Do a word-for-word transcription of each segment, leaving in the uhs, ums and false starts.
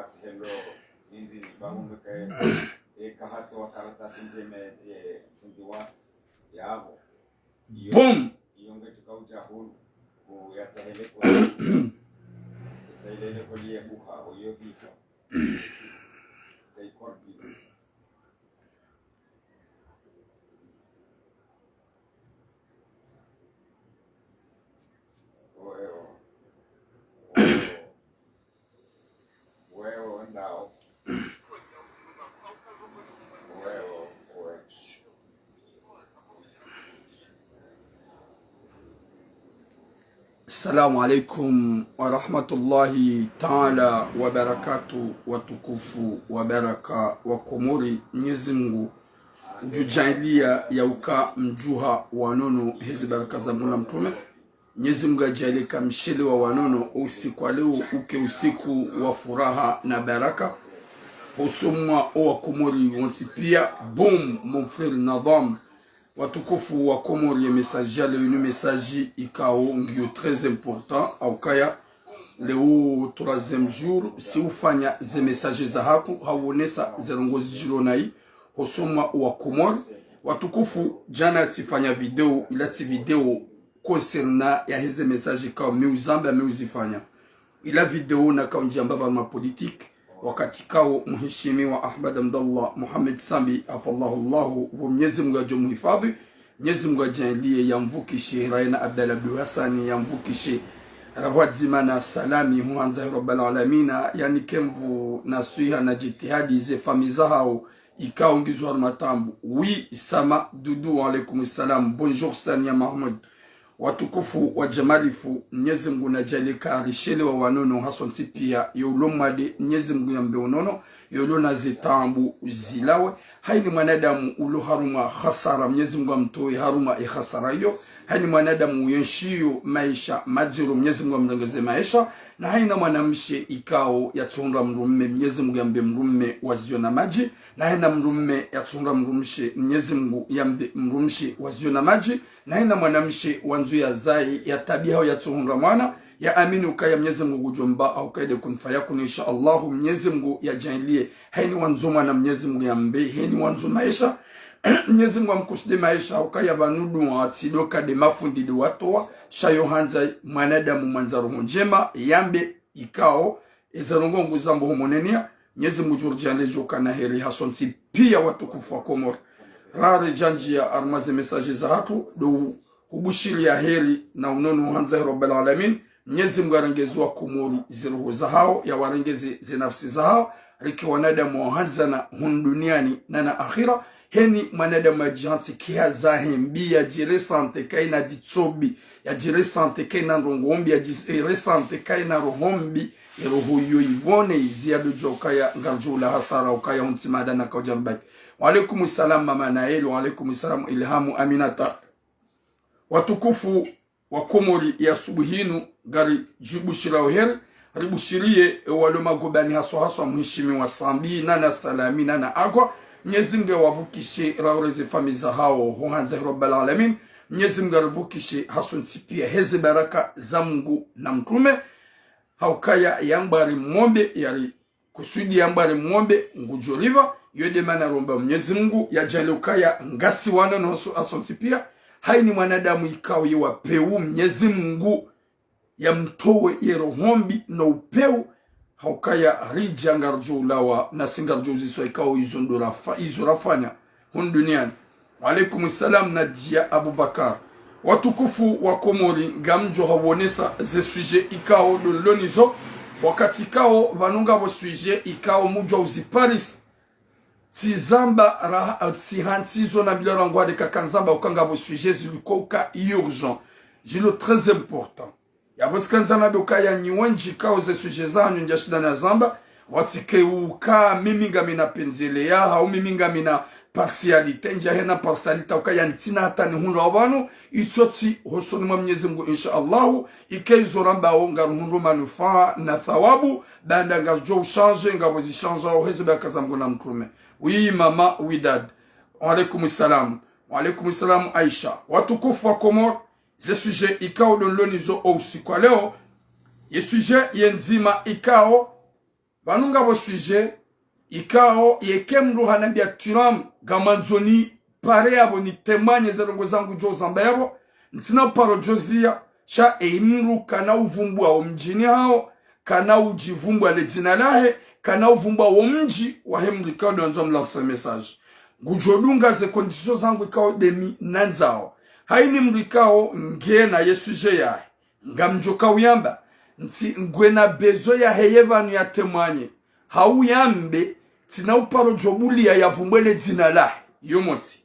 Tsihendo indi bahunduke, e, kahatowa karatasi ndjema, e, fundi wa, yabo. Iyo, boom! Iyo nge tuka udja hunu, ku yatsahe lekoli. Yatsahe lekoli ye buha, oyo visa. Kaikordi. Oyo. Oyo. Wewe ndao. Wewe, wewe. Assalamu alaikum wa rahmatullahi ta'ala wa barakatuh, watukufu wa baraka wa Komori. Mnyezi Mungu udjudjaaliya yauka mdjuha wa nono hezi baraka za Mngu na Mtrume. Mnyezi Mungu adjaaliye ka mshele wa wanono, usiku wa leo uke usiku wa furaha na baraka. Hosoni mwa owa Komori wontsi piya, boom, mon frère Nadham. Watukufu wa Komori, ye message ya leo inu message ikao ngiyo très important, haukaya leo troisième jour, si ufanya ze message zahatru, hawonesa ze ndrongoo zidjiri nayi, hosoni mwa owa Komori. Watukufu, djana tsifanya video, ila tsi video concernant ya heze message ikao mi uzamba, mi uzifanya. Ila video nakaundjia mbaba ma politique, wakati ikao mheshimiwa Ahmed Abdallah Mohamed Sambi, hafidhahullahu, wo Mnyezi Mungu yadjo muhifadhi, Mnyezi Mungu adjaaliye yamvukishe, raye na Abdallah Abdou Hassani yamvukishe, ra pvwadzima na salama, hu handza he Rabbal Alamina, yanike nvuu na swiha na djitihadi ze famiyi zahao, ikao ngizo harumwa taabu. Oui, Sama Doudou, wa alaikum salam. Bonjour, Sania Mahmoud. Watukufu wa djamalifu, Mnyezi Mungu nadjaaliye ka rishelewa wanono hasontsi piya, yo ulo mwade, Mnyezi Mungu yambe unono, yo ulo na ze taabu zilawe. Hayini mwanadamu ulo harumwa hasara, Mnyezi Mungu amtowe harumwa ye hasara iyo. Hayini mwanadamu uyenshio maesha madziro, Mnyezi Mungu amrengeze maesha. Na hayina mwanamshe ikao yatsuhundra mdrume, Mnyezi Mungu yambe mdrume wa ziyo na madji. Na hayina mdrume yatsuhundra mdrumshe, Mnyezi Mungu yambe mdrumshe wa ziyo na madji. Na hayina mwanamshe wandzo yazaye, yataabihao yatsuhundra mwana, yaamini ukaya Mnyezi Mungu ngudjo mba, hauka inde kun fayakun, insha Allahu, Mnyezi Mungu yadjaaliye. Hayini wandzo mwana, Mnyezi Mungu yambe, hayini wandzo maesha, Mnyezi Mungu amkusudiye maesha, haukaya pvanu dua tsi ndo ka nde mafundi ndo watowa, sha yo handza mwanadamu mwandza roho ndjema, yambe ikao, eze ndrongoo nguzambo ho monenia, Mnyezi Mungu ngudjo ridjaaliya djo kana heri hasontsi piya, watukufu wa Komori. Rari djandjiya harumwa ze message zahatru, ndo hubushiriya heri na unono hu handza he Rabbal Alamin. Mnyezi Mungu yarengeze wa Komori ze roho zahao, yawarengeze ze nafsi zahao, rike wanadamu wa handzana hunu duniani na na akhira. Hayini mwanadamu yadjihantsi kiha zahe mbi, yadjiresente kayina ditsobi, yadjiresente kayina ndrongoo mbi, yadjiresente kayina roho mbi, ye roho iyo ipvone izi, yadodjuwa ukaya ngaridjo ula hasara, ukaya huntsi mada nakaudja rubaki. Wa alaikum salam, Mama Naël, wa alaikum salam, Ilhamu Aminata. Watukufu wa Komori, ya subuhi inu, ngaridjibushirao heri, ribushiriye, e, walo magobani haswa haswa mheshimiwa Sambi, na na Salami, na na Agwa. Mnyezi Mungu yawavukishe, raureze famiyi zahao, ho handza he Rabbal Alamin. Mnyezi Mungu yarivukishe hasontsi piya heze baraka za Mungu na Mtrume. Haukaya yamba rimombe, yari kusudi yamba rimombe, ngudjo ripva, yo nde mana romba Mnyezi Mungu, yadjaaliye ukaya ngasi wanono haso-, hasontsi piya. Hayini mwanadamu ikao ye wa pewu, Mnyezi Mungu yamtowe ye roho mbi no upewu, haukaya ridja ngaridjo ulawa, nasi ngaridjo uziswa ikao izo ndo rafa-, izo rafanya hunu duniani. Wa alaikum salam, Nadia Abubakar. Watukufu wa Komori, ngamdjo hawonesa ze sujet ikao ndo nilo nazo, wakati ikao pvanu ngapvo sujet ikao mudjuwa uziparisa. Tsizamba raha, tsihantsi zo na mbila rangu hade kakandzamba uka ngapvo sujet zilo uka urgent, zilo très important. Yapvo tsikandza nambe ukaya nyi wendji ikao ze sujet zanyu ndjashinda nazamba, watsike uka mimi ngamina pendzeleya, hau mimi ngamina partialité, ndjahena partialité, ukaya ntsina hata nihundra pvanu, itsotsi hosoni mwa Mnyezi Mungu, insha Allahu, ike izo rambao ngaruhundro manufaa na thawabu, baanda ngaridjo uchanger, ngapvo zichanger, oheze baraka za Mungu na Mtrume. Oui, Mama Widad. Wa alaikum salam. Wa alaikum salam, Aisha. Watukufu wa Komori, ze sujet ikao ndo nilo nazo o usiku wa leo, ye sujet ye ndzima ikao, Pvanu ngapvo sujet ikao yeka mdru hanambia Tiram, ngamwandzo nipare yapvo, nitemanye ze ndrongoo zangu djo zamba yapvo, ntsina uparo djo ziya, sha eyi mdru kana uvumbua wo mdjini hawo, kana udjivumbua le dzina lahe, kana uvumbua wo mdji wahe mdru ikao ndo wandzo mlance message. Ngudjo dunga ze conditions zangu ikao ndemi nandzao. Hayini mdru ikao ngena ye sujet yahe, ngamdjo ka uyamba, ntsi ngwena besoin yahe ye pvanu yatemanye, hau yambe, ntsina uparo djo bulia yavumbue le dzina lahe, iyo motsi.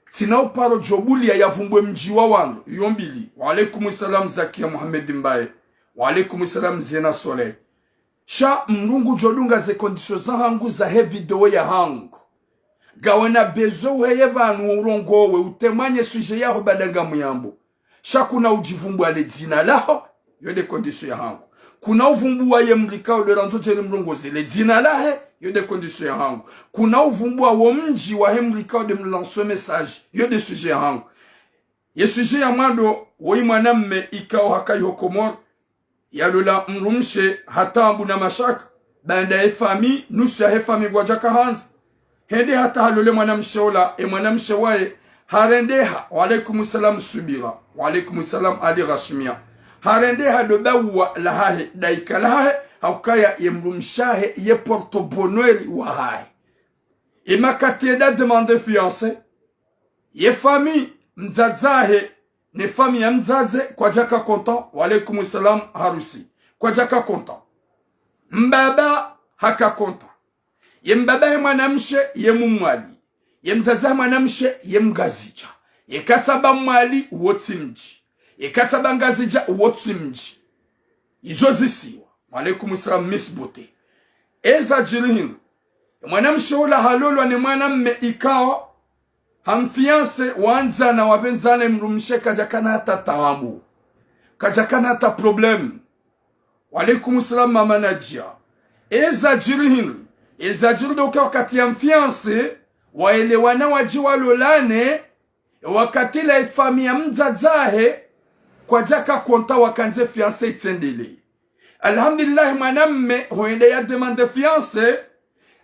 Ntsina uparo djo bulia yavumbue mdji wa wandru, iyo mbili. Wa alaykum salam Zakia Mohamed Mbaye. Wa alaykum salam Zena Soleil. Sha mdru ngudjo dunga ze conditions zahangu zahe video yahangu. Ngawena besoin uheye pvanu urongowe, utemanye sujet yaho baada ngamuyambo. Sha kuna udjivumbua le dzina laho, iyo nde condition yahangu. Kuna uvumbua ye mdru ikao ndo randzo djeni mrongoze, le dzina lahe, iyo nde condition yahangu. Kuna uvumbua wo mdji wahe mdru ikao nde mlance message, iyo nde sujet yahangu. Ye sujet ya mwando, woyi mwanamme ikao hakayi ho Komori, yalola mdrumshe ha taabu na mashaka, baanda ye famille, nusu yahe famille ngwadjaka handza. Hende hata halole mwanamshe ola, e mwanamshe waye, harendeha, wa alaykum salam Subira, wa alaykum salam Ali Ghashimia. Harendeha ndo bauwa lahahe, daika lahahe, haukaya ye mdrumshe wahe, ye porte-bonheur wahahe. E makati yenda demander fiançailles, ye famille, mdzadze wahe, ne famille ya mdzadze, kwadjaka content, wa alaykum salam Harusi. Kwadjaka content. Mbaba haka content. Ye mbaba he mwanamshe, ye Mmwali. Ye mdzadze he mwanamshe, ye Mngazidja. Yeka tsi amba Mmwali, uwo tsi mdji. Yeka tsi amba Ngazidja, uwo tsi mdji. Izo zisiwa. Wa alaykum salam Miss Beauté. Eza djiri hindri. Ye mwanamshe ola halolwa ne mwanamme ikao, hamfiancé, wandzana, wapvendzana, ye mdrumshe kadjakana hata taabu. Kadjakana hata problème. Wa alaykum salam Mama Nadia. Eza djiri hindri. Eza djiri ndo uka wakati yamfiancé, waelewana wadji walolane, e wakati la e famille ya mdzadze wahe, kwadjaka content wakandze fiançailles itsendelee. Alhamdulillah, mwanamme, hoyenda ya demander fiançailles,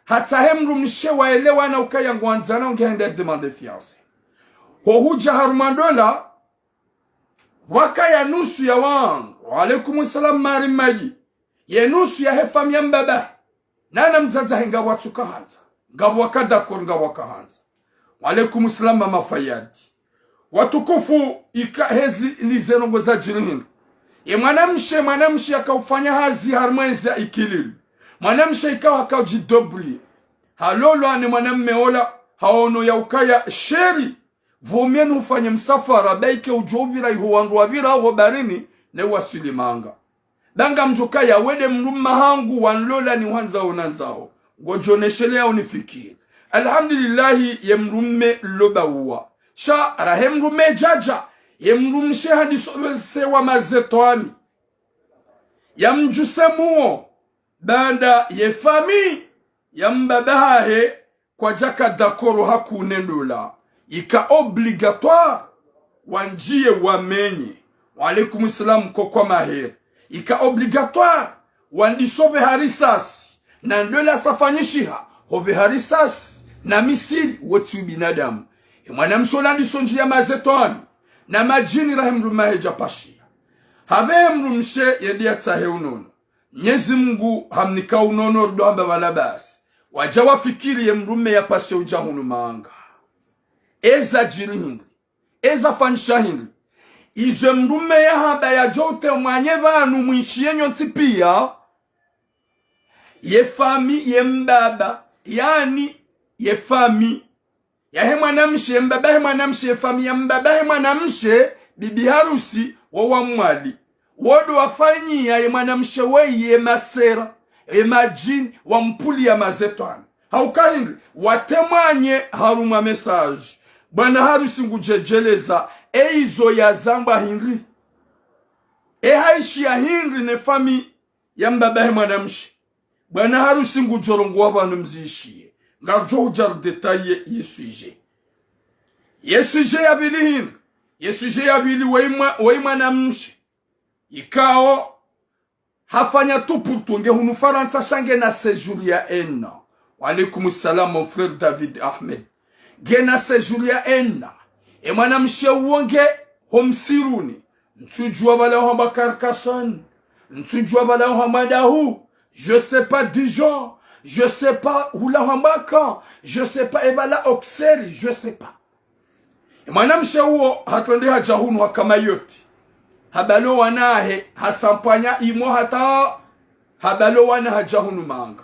hatsahe mdrumshe waelewana ukaya ngwandzana, ungehenda ya demander fiançailles. Ho hudja harumwa ndola, pvwakaya nusu ya wandru, wa alaykum salam Mari Mali, ye nusu yahe famille ya mbaba, nana mdzadze wahe ngapvo watsuka handza, ngapvo waka d'accord, ngapvo waka handza. Wa alaykum salam Mama Fayadi. Watukufu, ika hezi ni ze ndrongoo za djiri hindri. Ye mwanamshe, mwanamshe yaka ufanya hazi harumwa ezi ya Ikililu. Mwanamshe ikao haka udji débrouiller. Halolwa ne mwanamme ola, haono ya ukaya chéri, pvo miye nufanye msafara, ba ike udjo upvira iho wandru wapvira ho baharini, ne waswili manga. Ba ngamdjo kaya we nde mdrumme wahangu wanlola ni hwandzao nandzao. Ngodjo neshelea unifikiri. Alhamdulillahi, ye mdrumme lo bauwa. Sha raha ye mdrumme djadja, ye mdrumshe handiso pvese wa mazetwani. Yamdjuse muo, baanda ye famille ya mbaba hahe, kwadjaka d'accord hakuu ne ndola. Ika obligatoire wandjiye wamenye. Wa alaykum salam Kokwa Maher. Ika obligatoire wandiso pveha risasi. Na ndola safanyishiha, ho pveha risasi, na missile, wo tsi ubinadamu. E mwanamshe ola ndiso ndjiya mazetwani, na madjini raha ye mdrumme wahe djapashiya. Hapvehe mdrumshe yende yatsahe unono. Mnyezi Mungu hamnika unono ridjo hamba pvala basi. Wadja wafikiri ye mdrumme yapashe udja hunu manga. Eza djiri hindri. Eza fanyisha hindri. Izo ye mdrumme yahamba yadjo utemanye pvanu mwishiye nyontsi piya. Ye famille ye mbaba, yaani ye famille yahe mwanamshe, ye mbaba he mwanamshe, ye famille ya mbaba he mwanamshe, bibi harusi, wo wa Mmwali. Wo ndo wafanyiya ye mwanamshe weyi ye masera, ye madjini, wampuliya mazetwani. Hauka hindri, watemanye harumwa message. Bwana harusi ngudjedjeleza, e izo yazambwa hindri. E haishiya hindri ne famille ya mbaba he mwanamshe. Bwana harusi ngudjo rongowa pvanu mzishiye. Ngaridjo hudja ridétailler ye sujet. Ye sujet ya pvili hindri. Ye sujet ya pvili weyi mwa-, weyi mwanamshe. Ikao, hafanya tout pour tout, nge hunu Farantsa sha ngena séjour ya un an. Wa alaykum salam, mon frère David Ahmed. Ngena séjour ya un an. E mwanamshe uwo nge ho msiruni. Ntsudjuwa pvala hamba Carcassonne. Ntsudjuwa pvala hamba Dahu. Je sais pas Dijon. Je sais pas hula hamba Caen. Je sais pas e pvala Auxerre. Je sais pas. E mwanamshe uwo hatrende hadja hunu haka Mayotte. Habalo wanahe, hasampanya imo hata habalo wana hadja hunu manga.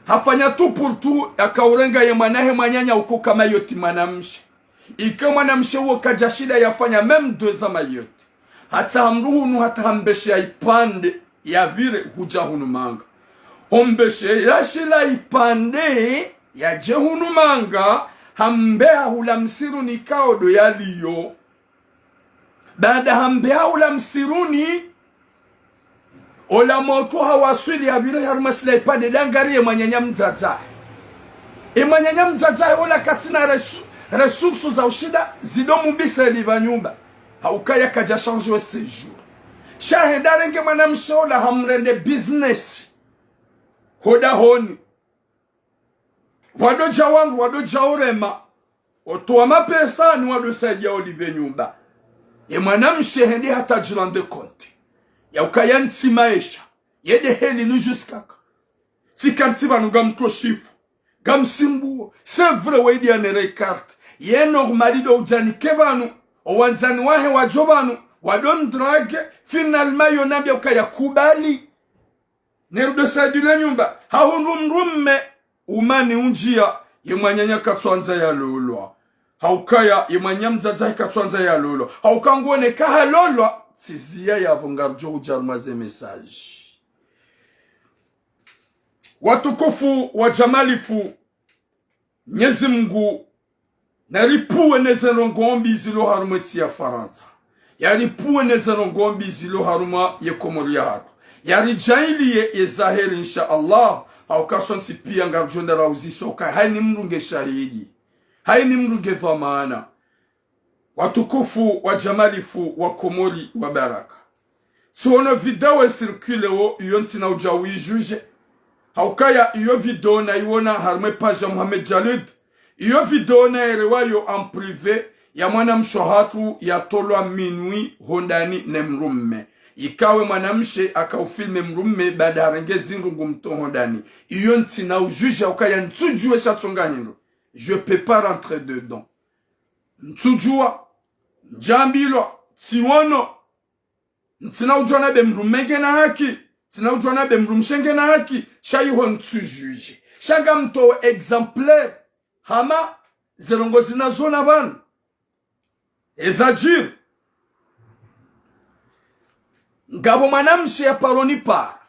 Hafanya tout pour tout, yakaurenga ye mwanahe mwananya uko ka Mayotte mwanamshe. Ike mwanamshe uwo kadjashinda yafanya même deux ans Mayotte. Hata hamru hunu hata hambeshe ya ipande yapvire hudja hunu manga. Hombeshe yashila ipande yadje hunu manga, hambeha hula msiruni kaodo yaliyo. Baada hambeha hula msiruni, ola motro hawaswili yapvire harumwa shila ipande dangari ye mwananya mdzadzahe. E mwananya mdzadzahe ola katsina resu-, ressources za ushinda zido mubisa eli pva nyumba. Haukaya kadja changer we séjour. Sha hende harenge mwanamshe ola hamrende business. Ho dahoni. Wado dja wandru, wado dja urema. Otowa mapesa ni wado saidia olipve nyumba. Ye mwanamshe hende hata djirendre compte. Yaukaya ntsi maesha. Yende heli ni jusqu'à quand? Tsika ntsi pvanu ngamtoshifu. Ngamsimbuo. C'est vrai, weidi anere carte. Ye normal do udjanike pvanu. Owandzani wahe wadjo pvanu. Wado ndrage. Finalement, yo nambia ukaya kubali. Nerudo saidile nyumba. Hahundru mdrume. Umani undjia. Ye mwananya katswandza yalolwa. Haukaya, ye mwananya mdzadzahe katswandza yalolwa. Hauka nguone kahalolwa. Tsiziya yapvo ngarudjo udja harumwa ze message. Watukufu wa djamalifu, Mnyezi Mngu naripvuwe neze ndrongoo mbi zilo harumwa entsi ya Farantsa. Yaripvuwe neze ndrongoo mbi zilo harumwa ye Komori yahatru. Yaridjaanliye ye zaheri, insha Allah. Hauka sontsi piya ngarudjo ndra uzisa ukaya hayini mdru nge shahidi. Hayini mdru nge dhwamana. Watukufu wa djamalifu wa Komori wa baraka. Tsiono video icircule wo, iyo ntsina udja uijuge. Haukaya iyo video naiona harumwa e page ya Mohamed Djaloud. Iyo video naelewayo en privé ya mwanamshe wahatru yatolwa minuit hondani ne mdrume. Ikawe mwanamshe akaufilme mdrume baada harenge zindru ngumtro hondani. Iyo ntsina ujuge haukaya ntsudjuwe sha tsonga hindru. Je peux pas rentrer dedans. Ntsudjuwa, ndjambilwa, tsiono. Ntsina udjuwa nambe mdrume ngena haki, ntsina udjuwa nambe mdrumshe ngena haki, sha iho ntsujuge. Sha ngamtowo exemplaire, hama ze ndrongoo zinu zona pvanu. Eza djiri. Ngapvo mwanamshe yaparo nipara.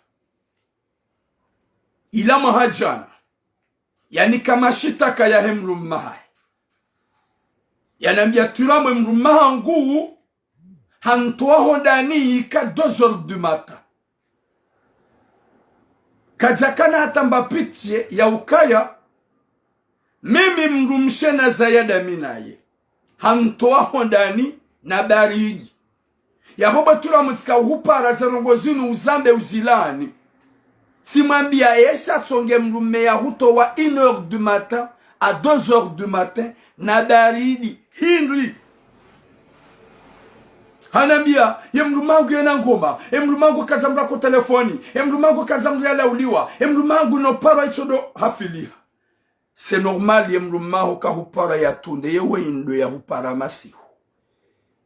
Ila mwaha djana. Yanika mashitaka yahe mdrume wahahe. Yanambia tula mwe mdrume wahangu, hantowa hondani ika deux heures du matin. Kadjakana hata mba pitié ya ukaya, mimi mdrumshe nazaya dami naye. Hantowa hondani na baridi. Yapvo bwe tula muzika uhupara ze ndrongoo zinu uzambe uzilaani. Tsimwambia ye sha tsonge mdrume yahutowa une heure du matin à deux heures du matin na baridi. Hindri. Hanambia, ye mdrume wahangu yena ngoma, ye mdrume wahangu kadja mrako telefoni, ye mdrume wahangu kadja mria lauliwa, ye mdrume wahangu no parwa itsodo hafiliha. C'est normal, ye mdrume waho kahupara yatunde, ye weindo yahupara masihu.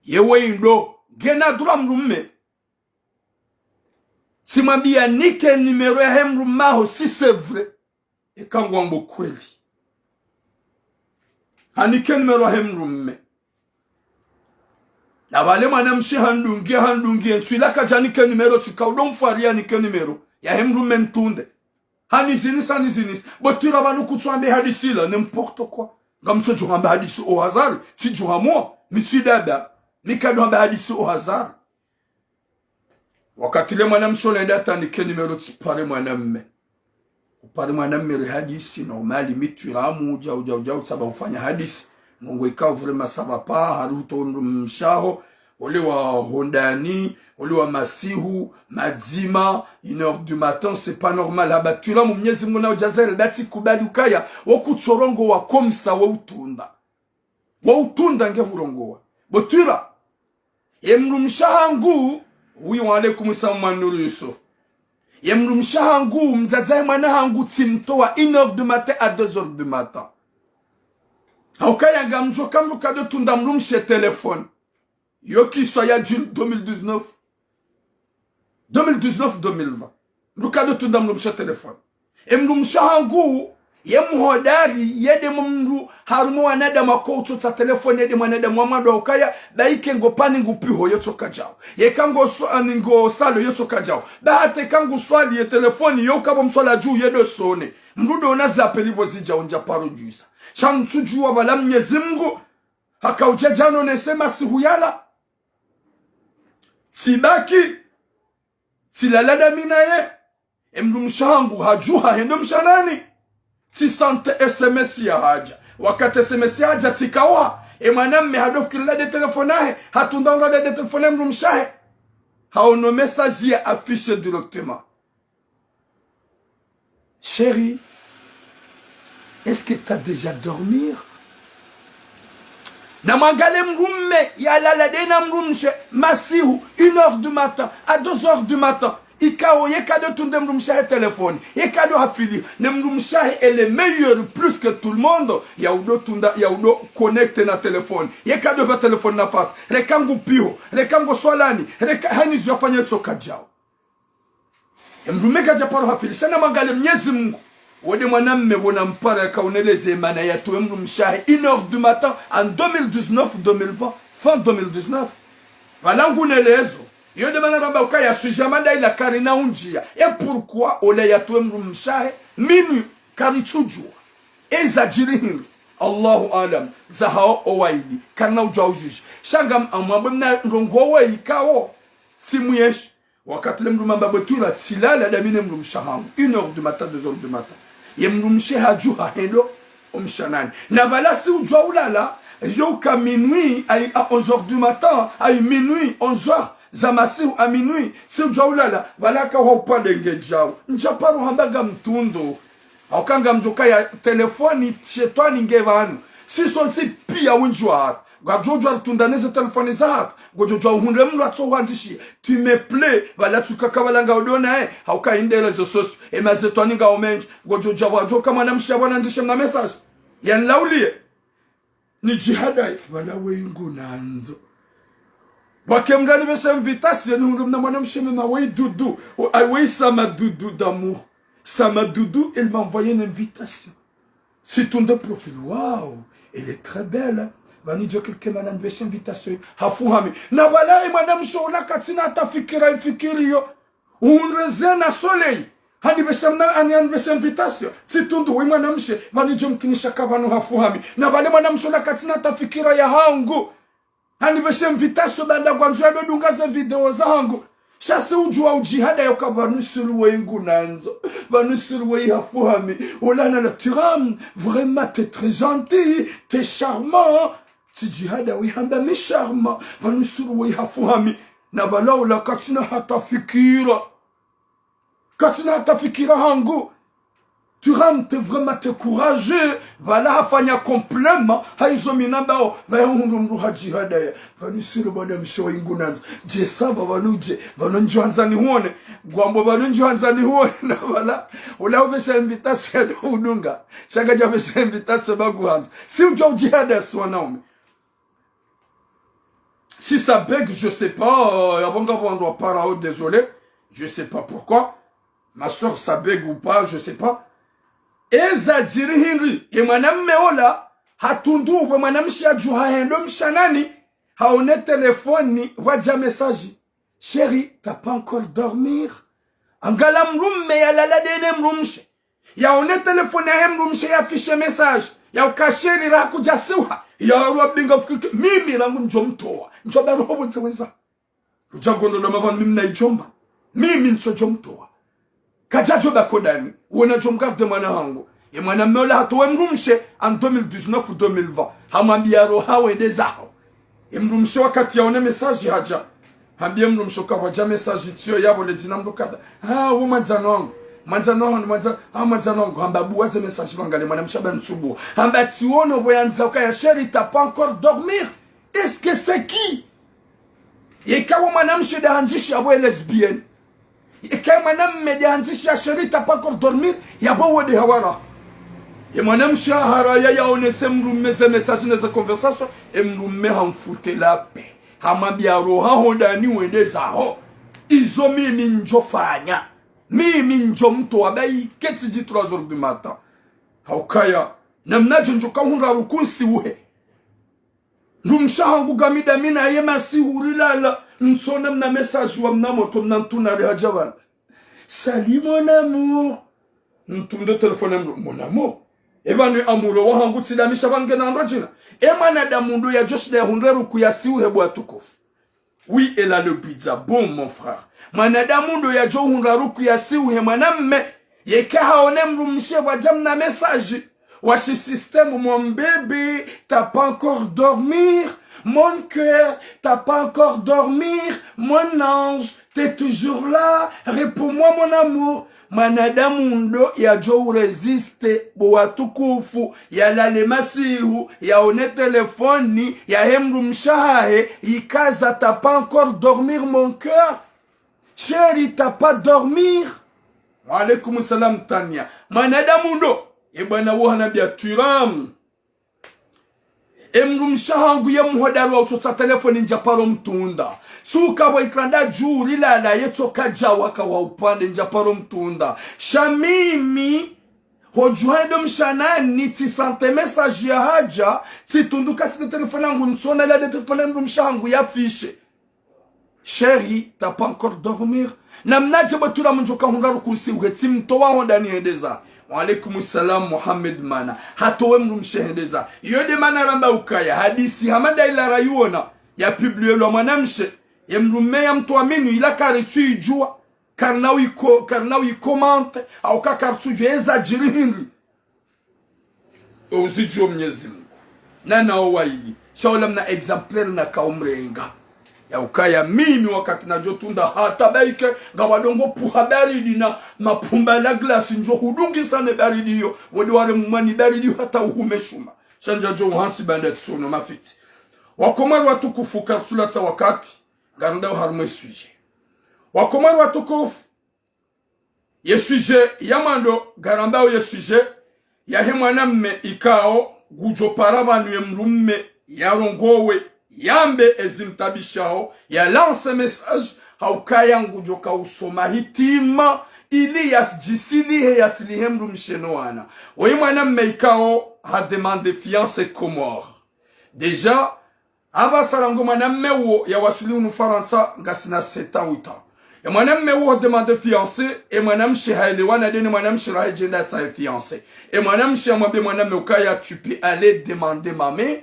Ye weindo, ngena droit mdrume. Tsimwambia nike numéro yahe mdrume waho, si c'est vrai. Eka ngwambo kweli. Hanike numéro yahe mdrume. Na pvale mwanamshe handungie, handungie, ntsu ila kadjanike numéro, tsika udo mfwaria nike numéro yahe mdrume ntunde. Hanizinisa, nizinisa. Botira pvanu kutsuambe hadisi ila, n'importe quoi. Ngamtsodjo hamba hadisi au hasard, tsidjo hamwa, mi tsi dada, mi kado hamba hadisi au hasard. Wakati le mwanamshe ola enda tandike numéro tsipare mwanamme. Upare mwanamme rihadisi normal, mi twiramu, djau, djau, djau, tsaba ufanya hadisi. Ndrongoo ikao vraiment ça va pas, hari huto mdrumshe waho, Ole wa hondani, ole wa masihu madzima, une heure du matin, c'est pas normal. Haba twila mu Mnyezi Mungu na udjazele, batsi kubali ukaya, wo kutsorongowa comme ça, wo utunda. Wo utunda nge hurongowa. Bo twila. Ye mdrumshe hangu, oui, wa alaikum salam, Mwanuru Yusuf. Ye mdrumshe hangu, mdzadze he mwana hangu, tsimtowa une heure du matin à deux heures du matin. Haukaya ngamdjo ka mdru kado tunda mdrumshe téléphone. Yo kiswa ya juillet deux mille dix-neuf. Deux mille dix-neuf, deux mille vingt. Mdru kado tunda mdrumshe téléphone. Ye mdrumshe hangu, ye mhodari, ye nde mdru harumwa wanadamu ako utsotsa téléphone, ye nde mwanadamu wa mwando haukaya, ba ike ngo pani ngu piho yetsoka djao. Yeka ngo swa-, ani ngo salo yetsoka djao. Ba hata eka ngu swali ye téléphone, yo ukabo mswala dju ye ndo sonner. Mdru ndo ona ze appel bo zidjao ndja paro djuisa. Sha ntsudjuwa bala Mnyezi Mungu, haka udja djano nese masihu yala. Tsibaki, tsilala dami naye. Ye mdrumshe hangu hadjuha hendo mshanani. Tsisante S M S ya hadja. Wakati S M S ya hadja tsikawa. Ye mwanamme hado fikiri la de téléphone yahe. Hatunda ula de téléphone ye mdrumshe hahe. Haono message ya affiché directement. Chérie, est-ce que t'as déjà dormi? Na mwangalie mdrumme yalala de na mdrumshe masihu, une heure du matin, à deux heures du matin. Ikao ye kado tunde mdrumshe hahe téléphone, ye kado hafili, ne mdrumshe hahe est le meilleur plus que tout le monde, ya udo tunda, ya udo connecté na téléphone. Ye kado ba téléphone nafasi, reka ngu piho, reka ngo swalani, reka hani ziyafanya tsoka djao. Ye mdrumme kadja paro hafili, sha na mwangalie Mnyezi Mungu. Wo nde mwanamme bo na mpara yaka uneleze mana yatowe mdrumshe hahe une heure du matin en deux mille dix-neuf, deux mille vingt, fin deux mille dix-neuf. Bala ngu nelezo. Yo nde mana ramba ukaya sujet mada ila karina undjia. Et pourquoi ola yatowe mdrumshe hahe minuit karitsudjuwa. Eza djiri hindri. Allahu alam. Zahao owaili. Karina udjuwa ujuji. Sha ngam amwambe mna ndrongo owe ikao. Simu yeshi. Wakati le mdrumme amba bo twila tsilala dami ne mdrumshe hangu. Une heure du matin, deux heures du matin. Ye mdrumshe hadjuha hendo omshanani. Na bala si udjuwa ulala, yo uka minuit, ayi à onze heures du matin, ayi minuit, onze heures, za masihu à minuit, si udjuwa ulala, bala ka wa upande nge djao. Ndja paro hamba ngamtundo. Hauka ngamdjo kaya téléphone, shetwani nge pvanu. Si sontsi pia wendji wa hatru. Ngodjo djuwa rutunda neze téléphone za hatru. Ngodjo djuwa uhundre mdru atso hwandzishiya. Tu me plais, bala tsuka kabala nga udo naye. Hauka inde réseaux sociaux. Ye mazetwani ngao mendji. Ngodjo djuwa wadjo ka mwanamshe abwana ndzishe mna message. Yanilauliye. Ni djihada, bala weyi ngu nandzo. Wake mdru anipveshe invitation, nihundru mna mwanamshe mema weyi Dudu. Weyi Sama Dudu d'amour. Sama Dudu, il m'a envoyé une invitation. Situnde profil. Waouh, elle est très belle. Pvanu djo cliquer mana nipveshe invitation. Hafuhami. Na bala ye mwanamshe ola katsina hata fikira ifikiriyo. Uhundre zena soleil. Hanipvesha mna, hani, hanipvesha invitation. Situndu weyi mwanamshe. Pvanu djo mkinisha ka pvanu hafuhami. Na bala ye mwanamshe ola katsina hata fikira ya hangu. Hanipvesha invitation baanda ngwandzo yado dunga ze video za hangu. Sha si udjuwa udjihada yoka pvanu sulu weyi ngu nandzo. Pvanu sulu weyi hafuhami. Ola na la tiram. Vraiment, t'es très gentil. T'es charmant. Tsi djihada weyi hamba mi charmant. Pvanu sulu weyi hafuhami. Na bala ola katsina hata fikira. Katsina hata fikira hangu. Tiram, t'es vraiment, t'es courageux. Bala hafanya complément. Hayizo mi nambao. Pvaya hundru mdru hadjihadaya. Pvanu sulu mwanamshe weyi ngu nandzo. Dje ça va pvanu dje. Pvanu ndjo handza nihuone. Ngwambo pvanu ndjo handza nihuone. Na bala. Ola upvesha invitation yado udunga. Sha kadja pvesha invitation ba ngu handza. Si udjuwa udjihada si wanaume. Si ça bug, je sais pas, euh, abonga bon, on doit pas, oh, désolé, je sais pas pourquoi. Ma sœur, ça bug ou pas, je sais pas. Eza djiri hindri, ye mwanamme ola, hatundu we mwanamshe yadjuha hendo mshanani, haone téléphone, wadja message. Chérie, t'as pas encore dormir? Angala mdrumme yalala de ne mdrumshe. Yaone téléphone yahe mdrumshe ya affiché message. Ya uka chérie raha kudja siuha. Ya uwa binga fikiri. Mimi rangu ndjo mtowa. Ndjo baro ho pvondze weza. Udja ngondo na mapvanu mimi na idjomba. Mimi ntso djo mtowa. Kadja djo ba kodani. Wona djo mgarde mwana hangu. Ye mwanamme ola hatowe mdrumshe en deux mille dix-neuf ou deux mille vingt. Hamwambiya roha wende zaho. Ye mdrumshe wakati yaone message hadja. Hambie mdrumshe uka pvwadja message tsiyo yapvo le dzina mdru kadha. Ah, wo mwandzani wangu. Mwandzani wangu, mwandza, ah, mwandzani wangu. Hamba buwa ze message wangalie mwanamshe hamba ntsubuwa. Hamba tsiwono pvo yandza ukaya chérie, t'as pas encore dormir. Est-ce que c'est qui? Yeka wo mwanamshe nde handzishi yapvo ye lesbienne. Yeka ye mwanamme nde handzishi ya chérie, t'as pas encore dormir, yapvo wo nde hawara. Ye mwanamshe haraya yaonese mdrumme ze message ne ze conversation, e mdrumme hamfute la paix. Hamwambia roha ho ndani wende zaho. Izo mimi ndjofanya. Mimi ndjo mtowa bayi ketsi dji trois heures du matin. Haukaya, namnadje ndjoka hundra rukunsi uhe. Mdrumshe hangu ngamida mi naye masihu rilala, ntsona mna message wa mna moto, mna ntunari hadja pvanu. Salut mon amour. Ntunde téléphone mdru, mon amour. Epvanu amour wahangu tsidamisha pvanu ngena ndo djina. E mwanadamu ndo yadjo shinda yahundre ruku ya siuhe bo watukufu. Oui, elle a le bidza. Bon, mon frère. Mwanadamu ndo yadjo hundra ruku ya siuhe mwanamme. Yeka haone mdrumshe pvwadja mna message. Washi système, mon bébé, t'as pas encore dormir. Mon cœur, t'as pas encore dormir. Mon ange, t'es toujours là. Réponds-moi, mon amour. Mwanadamu ndo yadjo urésister, bo watukufu, yalale masihu, yaone téléphone, yahe mdrumshe hahe, ikaza, t'as pas encore dormir, mon cœur. Chérie, t'as pas dormir. Wa alaykum salam, Tania. Mwanadamu ndo, e bwana wo hanambia turam. E mdrumshe hangu ye mhodari wa utsotsa téléphone ndja paro mtunda. Suka pvo itranda dju rilala yetsoka dja waka wa upande ndja paro mtunda. Sha mimi, hodjuha ndo mshanani, tsisante message ya hadja, tsitunduka tsite téléphone yangu ntsona la de téléphone mdrumshe hangu ya affiché. Chérie, t'as pas encore dormir? Namnadje bwe turam ndjoka hundra rukunsi uhe tsi mtowa ho ndani hende za. Wa alaykum salam, Mohamed Mana. Hatowe mdrumshe hende za. Iyo nde mana ramba ukaya. Hadisi hama nda ila rayuona. Ya publielwa mwanamshe. Ye mdrumme ya mtowa minu ila karitsu idjua. Karina wiko, karina wi commente. Au ka karitsu djua eza djiri hindri. Uzidjuo Mnyezi Mungu. Na nao waili. Sha ola mna exemplaire naka umrenga. Ya ukaya mimi wakati nadjo tunda hata baike, ngawadongo puha baridi na mapumba la glace ndjo hudungisa ne baridi iyo. Wende ware mumwani baridi iyo hata uhume shuma. Sha ndjadjo uhantsi banda tsono mafiti. Wakomori watukufu, kartsu latsa wakati, ngarendao harumwa e sujet. Wakomori watukufu, ye sujet ya mwando ngarambao ye sujet yahe mwanamme ikao ngudjo para pvanu ye mdrumme yarongowe, yambe ezimtabishao, ya lance message, haukaya ngudjoka usoma hitima, ili yasdjisilihe, yasilihe mdrumshe no wana. Oyi mwanamme ikao ha demandé fiançailles Comores. Déjà, apvasa rangu mwanamme wo yawasili hunu Farantsa ngasina sept ans, huit ans. Ye mwanamme wo ho demandé fiançailles, e mwanamshe haelewana nde ne mwanamshe rahe djenda yatsahe fiançailles. E mwanamshe yamwambie mwanamme ukaya tu peux aller demander maman,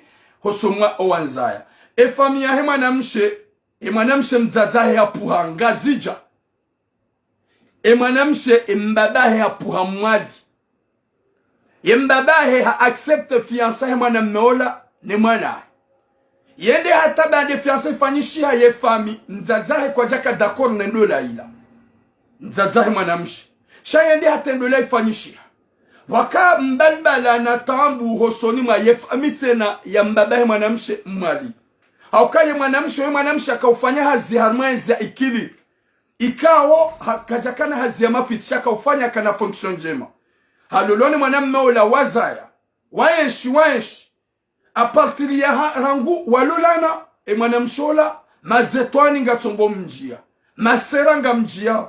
hosoni mwa owandzaya. E famille yahe mwanamshe, e mwanamshe mdzadze hahe hapvuha Ngazidja. E mwanamshe, e mbaba hahe hapvuha Mwali. Ye mbaba hahe ha accepté fiançailles yahe mwanamme ola ne mwana hahe. Yende hata baanda e fiançailles ifanyishiha ye famille, mdzadze hahe kwadjaka d'accord ne ndola ila. Mdzadze hahe mwanamshe. Sha yende hata e ndola ifanyishiha. Waka mbalibala na taabu hosoni mwa ye famille tsena ya mbaba hahe mwanamshe Mwali. Hauka ye mwanamshe, ye mwanamshe haka ufanya hazi harumwa ezi ya ikili. Ikao ha-, kadjakana hazi ya mafiti, sha haka ufanya kana fonction ndjema. Halolwa ne mwanamme ola wazaya. Waenshi, waenshi. À partir ya ha-, rangu walolana, e mwanamshe ola, mazetwani ngatsongo mdjia. Masera ngamdjia.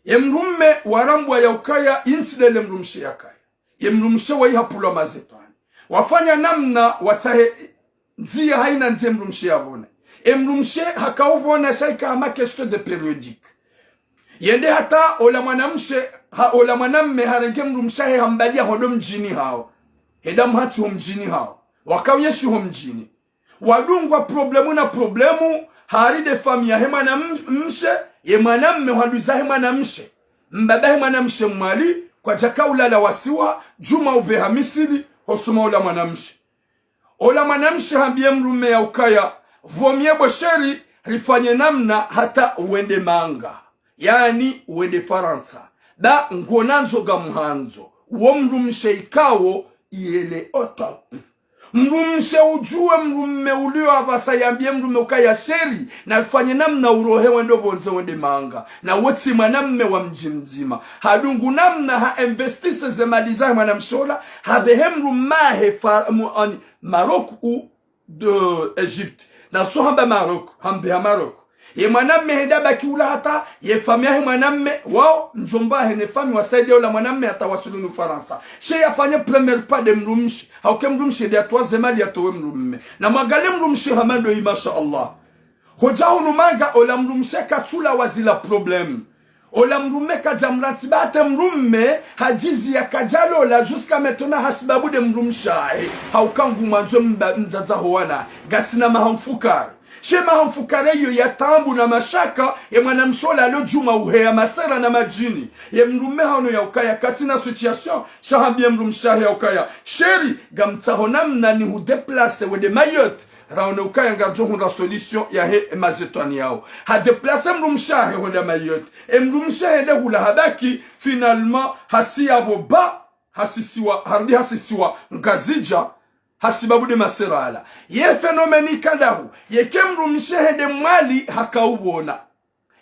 Ye mdrumme warambwa ya ukaya, yintsi ndele mdrumshe yakaya. Ye mdrumshe wayi hapvulwa mazetwani. Wafanya namna watsahe ndzia haina ndzia mdrumshe yapvone. E mdrumshe haka upvona sha ika hama question de périodique. Yende hata ola mwanamshe, ha, ola mwanamme harenge mdrumshe hahe hambalia hondo mdjini hawo. Henda mhatsi ho mdjini hawo. Waka uenshi ho mdjini. Wadungwa problème na problème, hari nde famille yahe mwanamshe, ye mwanamme hwanduza he mwanamshe. Mbaba he mwanamshe Mwali, kwadjaka ulala wasiwa, djuma upveha misili, hosoni mwa ola mwanamshe. Ola mwanamshe hambie mdrume ya ukaya, vaut mieux bo chéri, rifanye namna hata wende manga, yaani wende Farantsa. Ba ngonandzo ngamhandzo. Wo mdrumshe ikao, il est au top. Mdrumshe udjuwe mdrume ulio apvasa yambie mdrume ukaya chéri, narifanye namna urohe wende pvondze wende manga. Na wo tsi mwanamme wa mdji mdzima. Hadungu namna ha investise ze mali zahe mwanamshe ola, hapvehe mdrumahe fa-, mu-, ani, Maroc ou de Égypte. Na tso hamba Maroc, hambe ha Maroc. Ye mwanamme hende abaki ula hata, ye famiyi yahe mwanamme, wao, mdjomba wahe ne famiyi wasaidie ola mwanamme hata wasuli hunu Farantsa. She yafanye premier pas nde mdrumshe, hauka ye mdrumshe nde yatowa ze mali yatowe mdrumme. Na mwangalie mdrumshe hama ndo yi, masha Allah. Hodja hunu manga ola mdrumshe katsula wazila problème. Ola mdrume kadja mrantsi ba hata mdrume hadjizi ya kadja lola jusqu'à maintenant hasibabu nde mdrumshe wahe. Hauka ngumwandzo mba-, mdzadze ho wana. Ngasina maha mfukare. She maha mfukare iyo ya taabu na mashaka, ye mwanamshe ola alo djuma uheya masera na madjini. Ye mdrume haono ya ukaya katsina situation, sha hambie mdrumshe wahe ya ukaya, chéri, ngamtsaho namna nihu déplacer wende Mayotte. Raone ukaya ngardjo hundra solution yahe mazetwani yao. Ha déplacer mdrumshe wahe hwenda Mayotte. E mdrumshe hende hula habaki, finalement, hasi yapvo ba, hasisiwa, harudi hasisiwa Ngazidja, hasibabu nde masera ala. Ye phénomène ika ndahu, yeka mdrumshe hende Mwali haka upvona.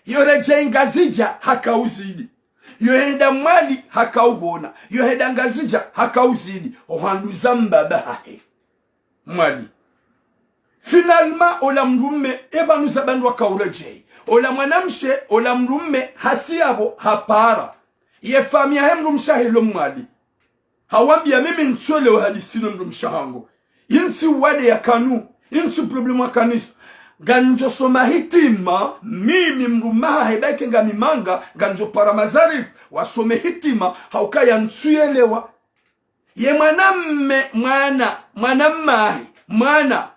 Yo redjei Ngazidja haka uzidi. Yo henda Mwali haka upvona. Yo henda Ngazidja haka uzidi. Ohanduza mbaba hahe Mwali. Finalement, ola mdrume, epvanu za bandru waka uredjei. Ola mwanamshe, ola mdrume, hasi yapvo, hapara. Ye famiyi yahe mdrumshe wahe lo Mwali. Hawambia mimi ntsuelewa hadisi no mdrumshe wahangu. Yintsi wade yakana, yintsi problème yakana iso. Ngandjo soma hitima, mimi mdrume wahahe ba ike ngami manga, ngandjo para mazarifu, wasome hitima, hauka ya ntsuelewa. Ye mwanamme, mwana, mwanamme wahe, mwana,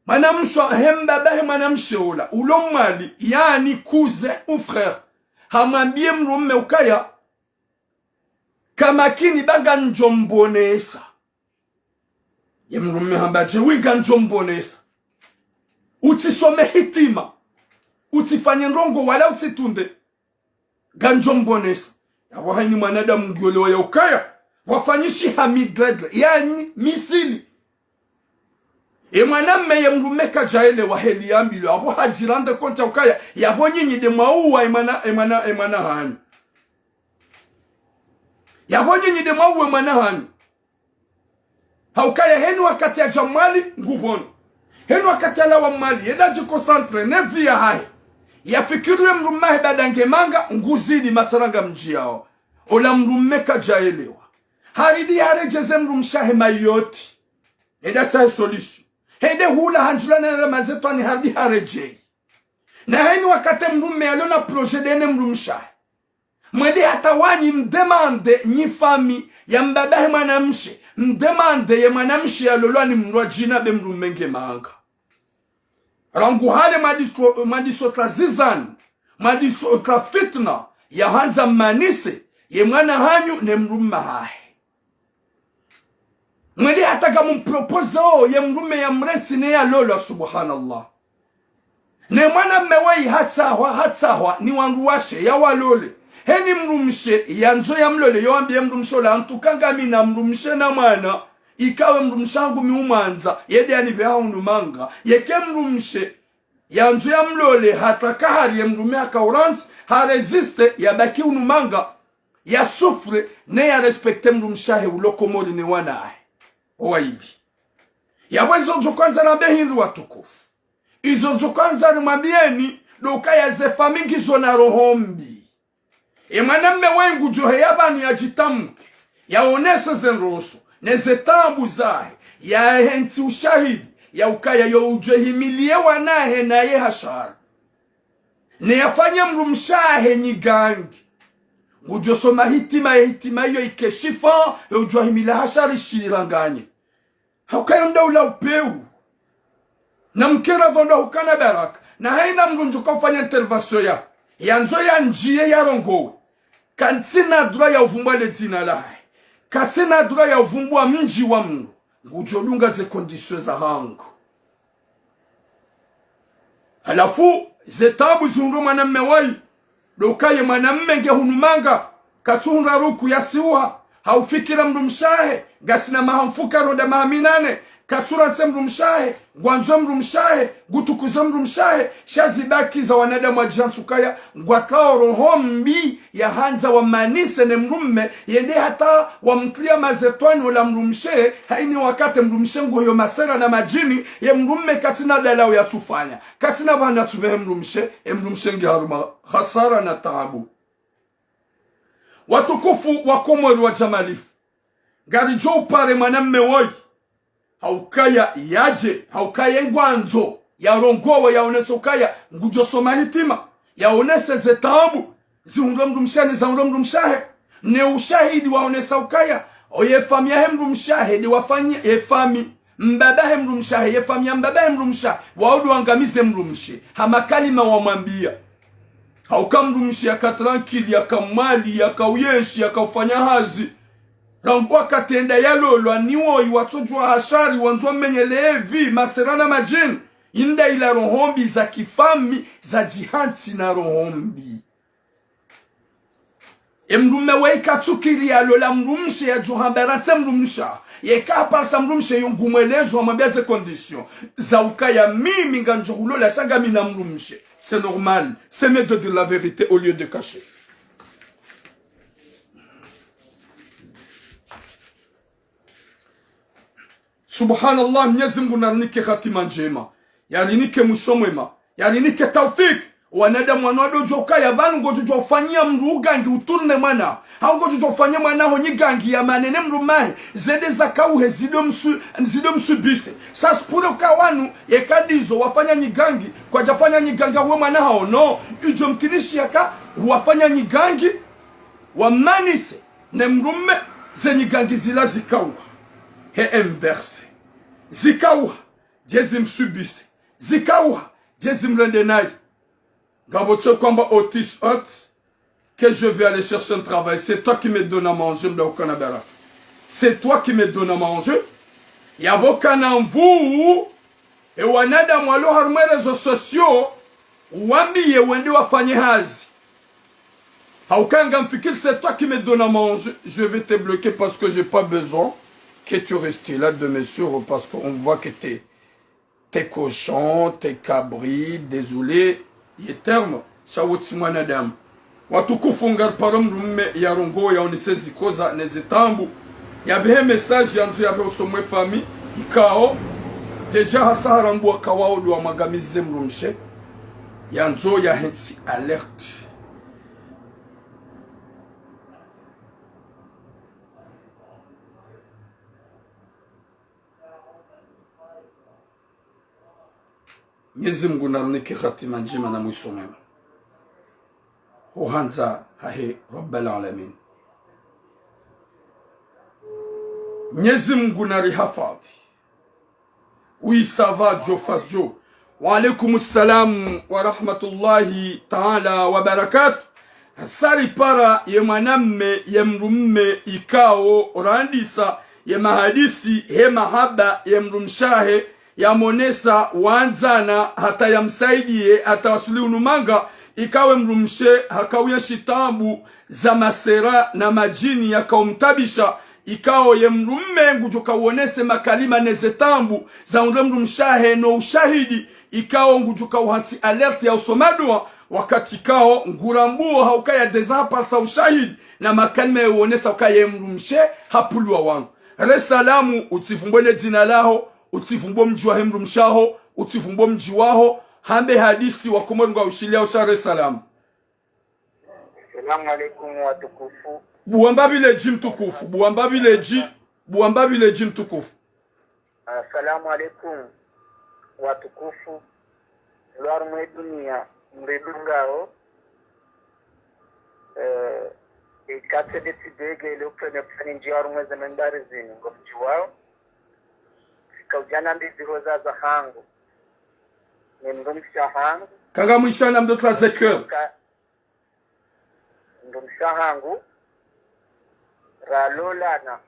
mwanamshe wahe mbaba he mwanamshe ola, ulo Mwali, yaani cousin ou frère. Hamwambie mdrume ukaya, kamakini ba ngandjo mbonesa. Ye mdrume hamba dje, wi ngandjo mbonesa. Utsisome hitima. Utsifanye ndrongo wala utsitunde. Ngandjo mbonesa. Yapvo hayini mwanadamu ngiyolewa ya ukaya. Wafanyishiha mi drègle. Yaani, misili. Ye mwanamme ye mdrume kadjaelewa heli yambilwa. Yapvo hadji rendre compte ya ukaya. Yapvo nyinyi nde mwauwa ye mwana, ye mwana, ye mwana hanyu. Yapvo nyinyi nde mwauwa ye mwana hanyu. Haukaya heni wakati yadja Mwali, ngupvono. Heni wakati yalawa Mwali, yenda djiconcentré, ne vie yahahe. Yafikiri ye mdrume wahe baada nge manga, nguzidi masera ngamdjiyao. Ola mdrume kadjaelewa. Harudi haredjeze mdrumshe wahe Mayotte. Hende hatsahe solution. Hende hula handjula nele mazetwani harudi haredjei. Na heni wakati mdrume yalo na projet nde ne mdrumshe wahe. Mwende hata wanyu mdemande nyi famiyi ya mbaba he mwanamshe, mdemande ye mwanamshe yalolwa ni mdru wa djina be mdrume nge manga. Rangu hale mwadiso-, mwadisotra zizani, mwadisotra fitna, ya handza mmanise ye mwana hanyu ne mdrume wahahe. Mwende hata ngamumproposeo ye mdrume yamrantsi ne yalolwa, subhanallah. Ne mwanamme wayi hatsahwa, hatsahwa, ni wandru washe, yawalole. Heni mdrumshe, yandzo yamlole, yo wambie mdrumshe ola, en tout cas ngamina mdrumshe na mwana, ikao ye mdrumshe wahangu mi umwandza, yende yanipveha hunu manga, yeka mdrumshe, yandzo yamlole, hata kahari ye mdrume haka urantsi, harésisté, yabaki hunu manga, yasouffre, ne yarespecté mdrumshe wahe ulo Komori ne wana wahe. Owaidi. Yapvo izo ndjo kwandza nambe hindru watukufu. Izo ndjo kwandza nimwambieni, ndo ukaya ze famiyi ngizo na roho mbi. Ye mwanamme wayi ngudjo heya pvanu yadjitamke, yaonese ze ndroso, ne ze taabu zahe, yahentsi ushahidi, ya ukaya yo udjo himiliye wana wahe naye hashari. Ne yafanye mdrumshe wahe nyigangi. Ngudjo soma hitima, ye hitima iyo ike shifa, yo udjo himila hashari shiranganye. Haukaya mda ula upeu. Na mkera pvondro hukana baraka. Na hayina mdru ndjo ka ufanya intervention ya. Yandzo yandjiye yarongowe. Kantsina droit ya uvumbua le dzina lahahe. Kantsina droit ya uvumbua mdji wa mdru. ngudjo dunga ze conditions zahangu. Halafu, ze taabu zihundro mwanamme woyi, ndo ukaya ye mwanamme nge hunu manga, katsuhundra ruku ya siuha, haufikira mdrumshe wahe, ngasina maha mfukare ronda maha minane, katsurantse mdrumshe wahe, ngwandzo mdrumshe wahe, ngutukuzo mdrumshe wahe, sha zibaki za wanadamu wadjihantsi ukaya, ngwatrao roho mbi, yahandza wamanise ne mdrumme, yende hata wamtria mazetwani ola mdrumshe, hayini wakati mdrumshe nguyo masera na madjini, ye mdrumme katsina dalao yatsufanya, katsina pvanu yatsupvehe mdrumshe, e mdrumshe nge harumwa hasara na taabu. Watukufu wa Komori wa djamalifu, ngaridjo upare mwanamme woyi, haukaya yadje, haukaya ngwandzo, yarongowe, yaonese ukaya, ngudjo soma hitima, yaonese ze taabu zihundro mdrumshe wahe, zahundro mdrumshe wahe, ne ushahidi waonesa ukaya, oye famiyi yahe mdrumshe wahe, nde wafanya, ye famiyi, mbaba wahe mdrumshe wahe, ye famiyi ya mbaba wahe mdrumshe wahe, wao ndo wangamize mdrumshe, ha makalima wamwambia. Hauka mdrumshe yaka tranquille, yaka mwali, yaka uyenshi, yaka ufanya hazi. Rangu wakati yenda yalolwa, ni woyi watsodjuwa hashari, wandzo wamenye levi, masera na madjini. Inda ila roho mbi za kifamiyi, zadjihantsi na roho mbi. E mdrumme woyi katsukiri yalola mdrumshe yadjo hamba rantse mdrumshe wahe. Yeka hapvasa mdrumshe yo ngumwelezo hamwambia ze conditions za ukaya mimi ngandjo hulola sha ngamina mdrumshe. C'est normal. C'est mieux de dire la vérité au lieu de cacher. Subhanallah, Mnyezi Mngu narinike hatima ndjema, yarinike mwiso mwema, yarinike taufik. Wanadamu wanu wadodjo ukaya pvanu ngodjodjo ufanyia mdru ugangi uturne mwana, hau ngodjodjo ufanyia mwana ho nyigangi ya manene mdrumme wahe, zende zakauhe zido msu-, zido msubise. Sasa pure uka wanu, yeka ndizo wafanya nyigangi, kwadjafanya nyigangi hauwe mwana haho no, idjo mkinishi yaka wafanya nyigangi, wamanise ne mdrumme, ze nyigangi zila zikauha. He inverse. Zikauha, dje zimsubise. Zikauha, dje zimrende nayi. Ngapvo tsi kwamba otis ot, que je vais aller chercher un travail. C'est toi qui me donnes à manger, mdru ukana bara. C'est toi qui me donnes à manger. Yapvo kana nvuu, e wanadamu walo harumwa réseaux sociaux, uwambiye wende wafanye hazi. Hauka ngamfikiri c'est toi qui me donnes à manger, je vais te bloquer parce que j'ai pas besoin que tu restes là de me suivre parce qu'on voit que t'es, t'es cochon, t'es cabri, désolé, ye terme, sha wo tsi mwanadamu. Watukufu, ngariparo mdrumme yarongowe yaonese zikoza ne zitaabu. Yapvehe message yandzo yapve usomwe famiyi, ikao, déjà hasa harambwa ka wao ndo wamwangamize mdrumshe. Yandzo yahentsi alerte. Mnyezi Mngu narinike hatima ndjema na mwiso mwema. Ho handza hahe Rabbal Alamin. Mnyezi Mngu narihafadhwi. Oui, ça va, Joe Fass Joe. Wa alaykum salam wa rahmatullahi ta'ala wa barakatuh. Hasa ripara ye mwanamme, ye mdrumme, ikao randisa ye mahadisi he mahaba ye mdrumshe wahe, yamonesa wandzana hata yamsaidiye hata wasuli unu manga, ikao ye mdrumshe hakauya shitaabu za masera na madjini yakaumtabisha, ikao ye mdrumme ngudjo kauonese makalima ne zitaabu zahundre mdrumshe wahe no ushahidi, ikao ngudjo kauhantsi alerte ya usoma dua, wakati ikao ngurambuo hauka ya déjà hapvasa ushahidi na makalima yauonesa uka ye mdrumshe hapvuluwa wanu. Re salamu, utsivumbuwe le dzina laho, utsivumbuwe mdji wahe mdrumshe waho, utsivumbuwe mdji waho, hambe hadisi wa Komori ngwaushiliyao sha re salamu. Salamu alaikum watukufu. Buwa mbapvi le dji mtukufu, buwa mbapvi le dji, buwa mbapvi le dji mtukufu. Assalamu alaikum watukufu. Lwa harumwa ye duniya mridungao, eh, ikatse de tsi dege ile upvene pvani ndjiya harumwa ze membari zinu ngomdjiwao. Sika udjana mbizi ho zaza hangu ne mdrumshe hangu. Kanga mwishana mdo tla zeke. Ka-, mdrumshe hangu, ralolana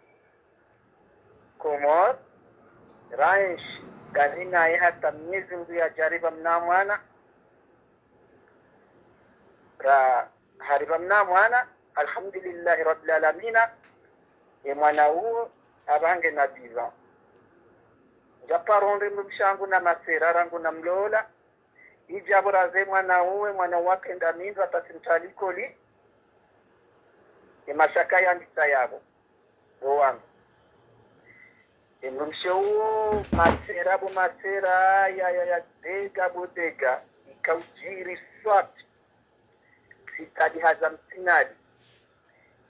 Komori, Ranshi, ngamina ye hata Mnyezi Mngu yadjariba mna mwana. Ra, hariba mna mwana, alhamdulillahi rabbil alamina. Ye mwana uwo, apvaha ngena dix ans. Ndjaparo ndre mdrumshe hangu na masera rangu namlola. Idjapvo raze mwana uwo, mwana uwo hapvendza mindru hata tsi mtali likoli. Ye mashaka yandisa yapvo. Bo wangu. Ye mdrumshe uwo, masera bo masera, ya, ya, ya, dega bo dega. Ika udjiri swati. Sitadi haza msinadi.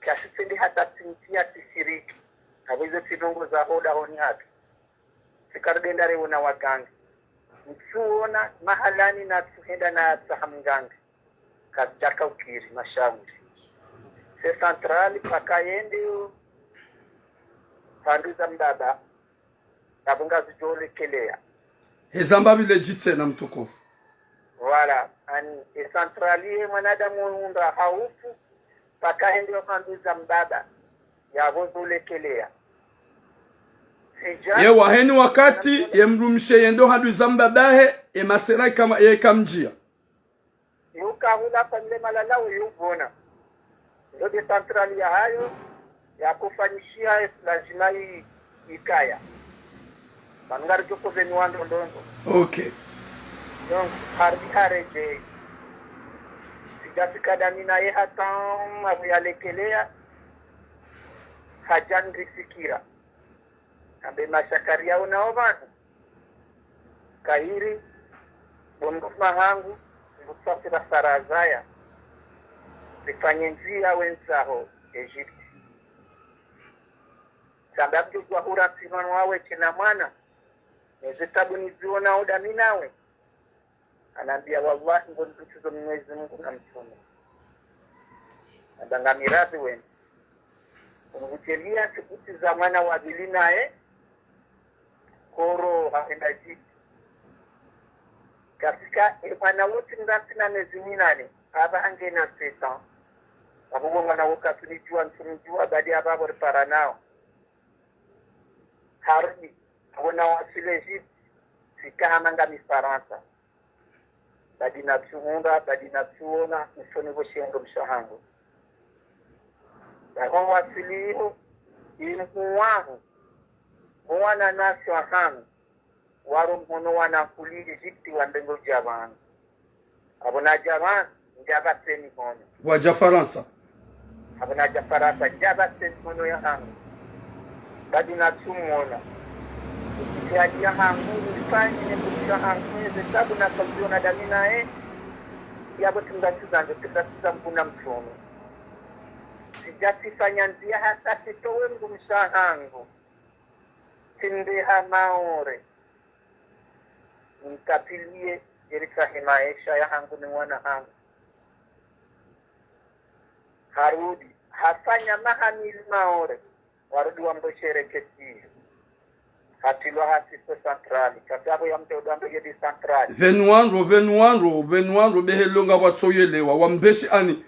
Kasi tsende hata tsintia tsisiriki. Apvo izo tsi ndrongo za hoda honi hatu. Tsika ridenda rewona waganga. Ntsuona mahalani na tsuhenda na tsaha mganga. Kazidjaka ukiri, mashauri. Se central, paka yende yo. Pvanduza mbaba. Yapvo ngazidjo lekeleya. Heza mbapvi le djitse na mtukufu. Voilà. Ani, e central ye mwanadamu unda haufu, paka hende yo pvanduza mbaba. Yapvo zo lekeleya. Sija- Ye waheni wakati, ye mdrumshe yendo handuza mbabahe, ye masera ikama, ye ikamdjia. Yo kahula fanyile malalawo yo pvona. Yo de central yahayo, yakofanyishiha e lazima i, ikaya. Pvanu ngaridjo koveni wa ndrongo ndrongo. Ok. Donc, harudi haredjeyi. Sidjafika damina ye hata apvo yalekeleya. Hadja ndrifikira. Ambe mashaka riyaona wo pvanu. Kayiri, bo mdrume hangu, ngusafira sarazaya. Rifanye ndzia wendzaho Egypte. Samba mdjudjuwa hura tsimano wawe kena mwana. Neze tabu niziona oda minawe. Hanambia, wallahi, ngo ndutu zo Mwenyezi Mungu na mtume. Namba ngamiradhi wenu. Ungutelia sikuti za mwana wa pvili naye, koro hapvendza djiti. Kasika, e mwana wontsi ngasina mezi minane, apvaha ngena sept ans. Apvo wo mwana wo katsunidjuwa, ntsunidjuwa, badi apvapvo ripara nao. Harudi, apvo nawaswili Egypte, sika hama ngami Farantsa. Badi natsuhundra, badi natsuona, usoni pvo shendo mshe hangu. Baho waswili iho, imhu wahu, mwana nasho hangu, waro mhono wana kuli Egypte wa ndengo dja pvanu. Apvo nadja pvanu, ndjapvase mihono. Wadja Farantsa. Apvo nadja Farantsa, ndjapvase mihono ya hangu. Badi natsumuona. Ijadi ya hangu, nifanye ne mdrumshe hangu, eze tabu nakaziona dami naye. Yapvo tsinga tsizandzo, tsinga tsizandzo na mtume. Sija tsifanya ndzia hata tsitowe mdrumshe hangu. Tsimbe ha Maore. Nikapilie, djeritsahe maesha ya hangu ni wana hangu. Harudi, hafanya maha mili Maore, warudi wambe shereke tiyo. Hatilwa hasi so central, katabo ya mte udambe yedi central. Pvenu wandro, pvenu wandro, pvenu wandro, behe longa watsoyelewa, wambeshi ani,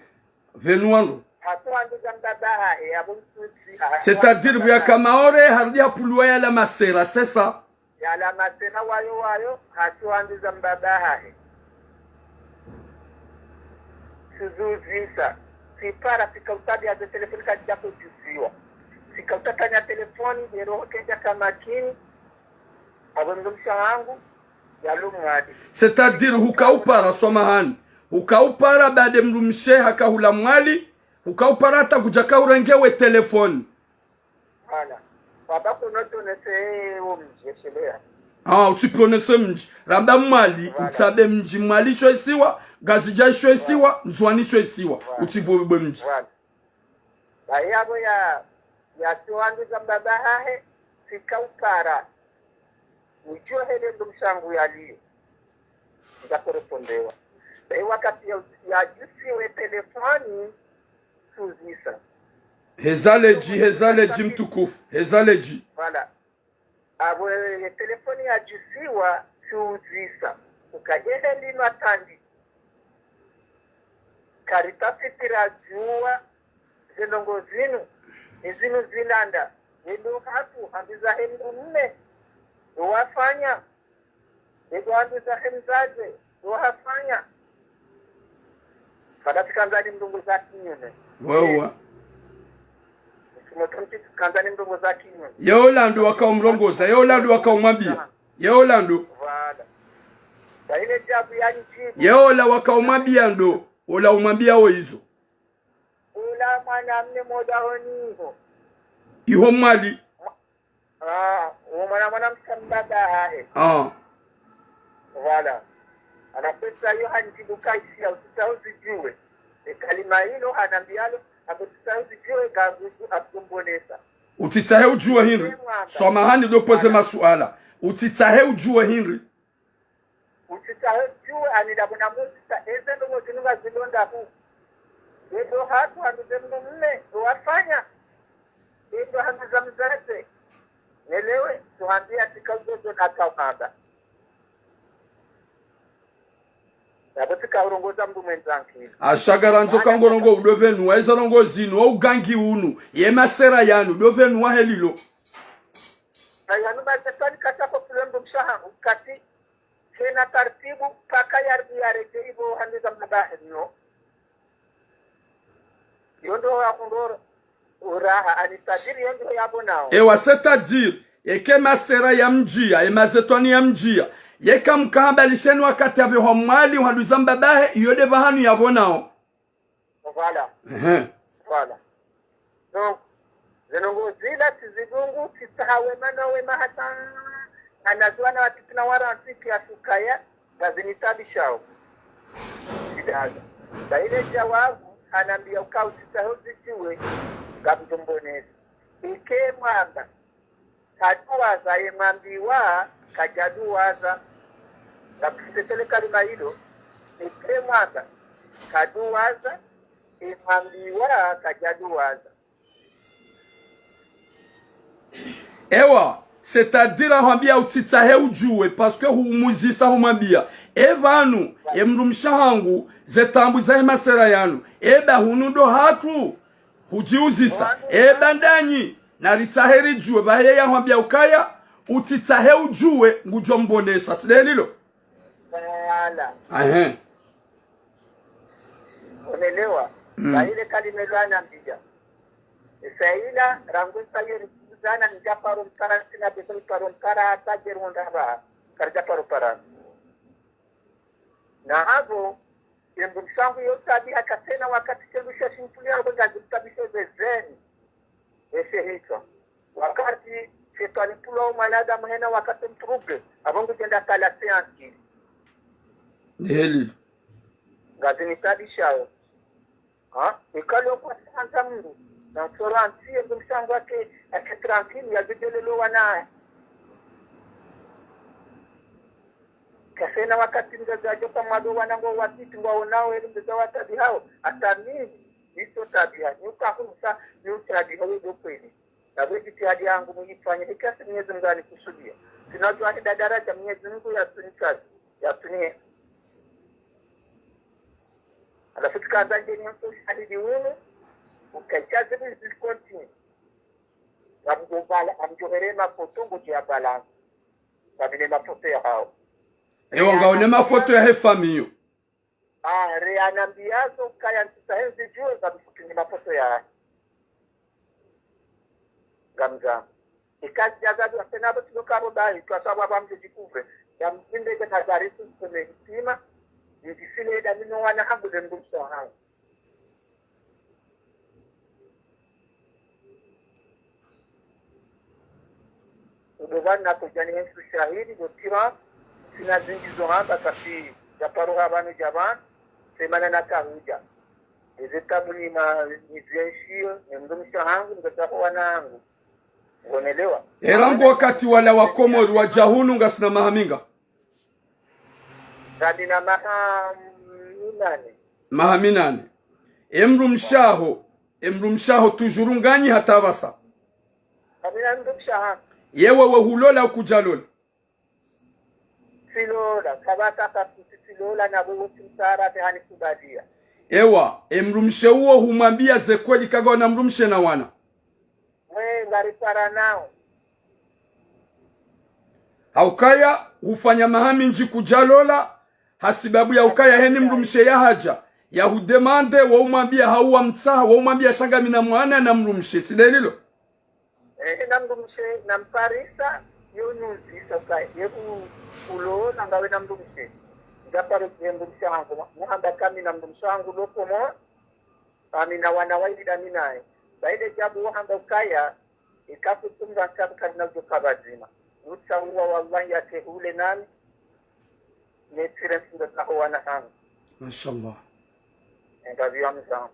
pvenu wandro. Hatu handuza mbaba hahe, ya bo mtutsi, ha-, c'est-à-dire, ya ka Maore, harudi hapvuluwa yala masera, c'est ça. Yala masera wayo wayo, hatu handuza mbaba hahe. Tsuzuzisa. Tsipara, tsika utabi ya ze telefoni kadja kudjusiwa. Tsika utatanya telefoni, ye roho kedja ka makini. Apvo mdrumshe hangu, yalo Mwali. C'est-à-dire, huka upara, swamahani. Huka upara, bade mdrumshe, haka hula Mwali. Huka upara, hata kudja ka urengewe telefoni. Voilà. Baba kono tonese wo mdji, eshelea. Ah, utsi prononcer mdji. Ramba Mwali, voilà. Utsabe mdji Mwali sho isiwa, Ngazidja sho isiwa, voilà. Ndzuwani sho isiwa. Voilà. Utsi pvo bwe mdji. Voilà. Bahi yapvo ya, ya tsuhanduza mbaba hahe, tsika upara. Udjo hele mdrumshe hangu yaliyo. Ndja korepondewa. Bahi wakati ya, ya djusiwe telefoni, tsuzisa. Heza ledji, heza ledji mtukufu, heza ledji. Voilà. Apvo ye telefoni ya djusiwa, tsuzisa. Uka yehe linu atandi. Karitafitira djuwa, ze ndrongo zinu, ezinu zilanda, endo hatu, hambiza he mdrume. Ndo wafanya. Ndo wambiza he mdzadze. Ndo wafanya. Fadati kandzani mrongoza kinyume. Wewe. Simotonti kandzani mrongoza kinyume. Ye ola ndo wakaumrongoza, ye ola ndo wakaumwambia. Ye ola ndo. Voilà. Ba ile djabu ya njibu. Ye ola wakaumwambia ndo. Ola umwambia o izo. Ola mwana mme moda honiho. Iho Mwali. Ah, uwo mwana, mwana mshe wa mbaba hahe. Ah. Voilà. Anapesa iyo hanjibu kaisi ya utsitsaha uzidjuwe. E kalima ilo hanambialo, ako utsitsaha uzidjuwe, ngazuzu akumbonesa. Utsitsahe udjuwe hindri. Samahani ndo poze masuala. Utsitsahe udjuwe hindri. Utsitsahe udjuwe, ani ndapvo namuzisa, eze ndrongo zinu ngazilonda hu. Ndo hatru handuze mndru mme, ndo wafanya. Ndo handuza mdzadze. Nelewe, tuhambia tsika uzozo na kaumamba. Yapvo tsika urongoza mndru mwendza nkili. Ashagara ndzo kangorongo udo pvenu, waiza rongo zinu, wa ugangi unu, ye masera yanu, do pvenu wa helilo. Na yanu masera ni kata ko pule mndru mshe wahangu, kati, kena tartibu, paka yarbi yareke ivo handuza mbaba hahe no. Yo ndo ya kundoro. Uraha, ani c'est-à-dire yo ndo yapvo nao. Ewa, c'est-à-dire, eke masera ya mdjia, e mazetwani ya mdjia. Yeka mkahamba lisheni wakati yapvo ho Mwali, handuza mbaba hahe, iyo nde pvahanu yapvo nao. Voilà. Ehe. Voilà. Donc, ze ndrongo zila tsi zidungu, tsitsaha wema na wema hata, anaziwa na watiti na warantsi pia sukaya, ngazinitabishao. Sidaga. Ba ile djawabu, hanambia uka utsitsahe uzidjuwe, ngamdjumbonesa. Ike mwamba, kaduwaza ye mwambiwa, kadjaduwaza. Ngapvisetele kalima ilo, ike mwamba, kaduwaza, ye mwambiwa, kadjaduwaza. Ewa, c'est-à-dire ahwambia utsitsahe udjuwe, parce que humuzisa humwambia. E pvanu, e mndru mshe wahangu, ze taabu zahe masera yanu. Eba hunu ndo hatru, hudjiuzisa. Eba ndanyi, naritsahe ridjuwe, pvahe yeye ahwambia ukaya, utsitsahe udjuwe, ngudjo mbonesa. Tsi ndelilo? Voilà. Ehe. Onelewa. Mm. Ba ile kalima ilo hanambia. Esa ila, rangu esa iyo rikuzana, nidja paro mpara, tsina besoin paro mpara, hata djeru ndaba, karidja paro para. Na apvo, ye mndru mshe wahangu yo tabiha kasina wakati shendru sha shimpulia, apvo ngazi mtabisho zezeni. Ese hitswa. Wakati shetwani pulwa o mwanadamu hena wakati mtruble, apvo ngudjenda kala seansi. Ni helilo. Ngazinitabishao. Ha? Ikalo kwa sanza mndru. Na msoro ansi ye mndru mshe wahangu ake, ake tranquille, ya zidelelo wana. Kasina wakati mzazi adjo kwa mwado wana ngo watiti ngwaonao, eli mzazi watabihao. Hata mimi, nitso tabiha, ni uka hunsa, ni utabiha, we ndo kweli. Na we jitihadi yangu muyifanye, ikasi Mwenyezi Mungu anikusudia. Tsina udjo ahenda daraja Mwenyezi Mungu yatsunikazi, yatsunihe. Halafu tsikandza ndje ni mtu shahidi unu, uka ikazi bizi continue. Ngamdjo bala, ngamdjo here mafoto ngodjo ya bala. Ngamine mafoto yahao. Ewa, ngaone mafoto yahe famiyo. Ah, re anambiazo kaya ntsitsahe nizidjuwe, ngamfutini mafoto yahe. Ngamdza. Ikasi ya zadu asena apvo tino karo bahi, twasa apvo apvo ngamdjo découvre. Ngamtsinde ke nazari tu seme ntsima, nidjifile eda mi no wana hangu ze mndru mshe wahangu. Udo pvanu nakodja nihensi ushahidi, do tira, tsina zindji zo hamba, kasi djaparo ha pvanu dja pvanu, semana nakahudja. Eze tabu ni ma, ni zienshiyo, ni mndru mshe wahangu, ni ngataho wana hangu. Ngonelewa. Erangu wakati wala wa Komori wadja hunu ngasina maha minga? Ngamina maha minane. Maha minane. E mndru mshe waho, e mndru mshe waho toujours nganyi hata pvasa? Ngamina mndru mshe wahangu. Ye wewe hulola ukudjalola? Tsilola, kapvatsa kafuti tsilola na wewe tsimsara te hanikubalia. Ewa, e mndru mshe uwo humwambia ze kweli kagona mndru mshe na wana? Mwe, ngaripara nao. Haukaya hufanya maha mindji kudjalola, hasibabu ya ukaya heni mdrumshe yahadja yahudemande, wo umwambia hau wamtsaha, wo umwambia sha ngamina mwana na mdrumshe, tsi ndelilo? Ehe, na mdrumshe namparisa, yo nyundzisa ukaya ye ku- kulola ngawe na mdrumshe. Ngaparo dje mdrumshe hangu, muhamba kamina mdrumshe hangu loko mo, kamina wana waili daminaye. Baile djabu wahamba ukaya, ikakutunga ntabu kalina udjo ka pvadzima. Utsa uwa wallahi yake hule nami, netsire msindo taho wana hangu. Mashallah. Enga biwa mzangu.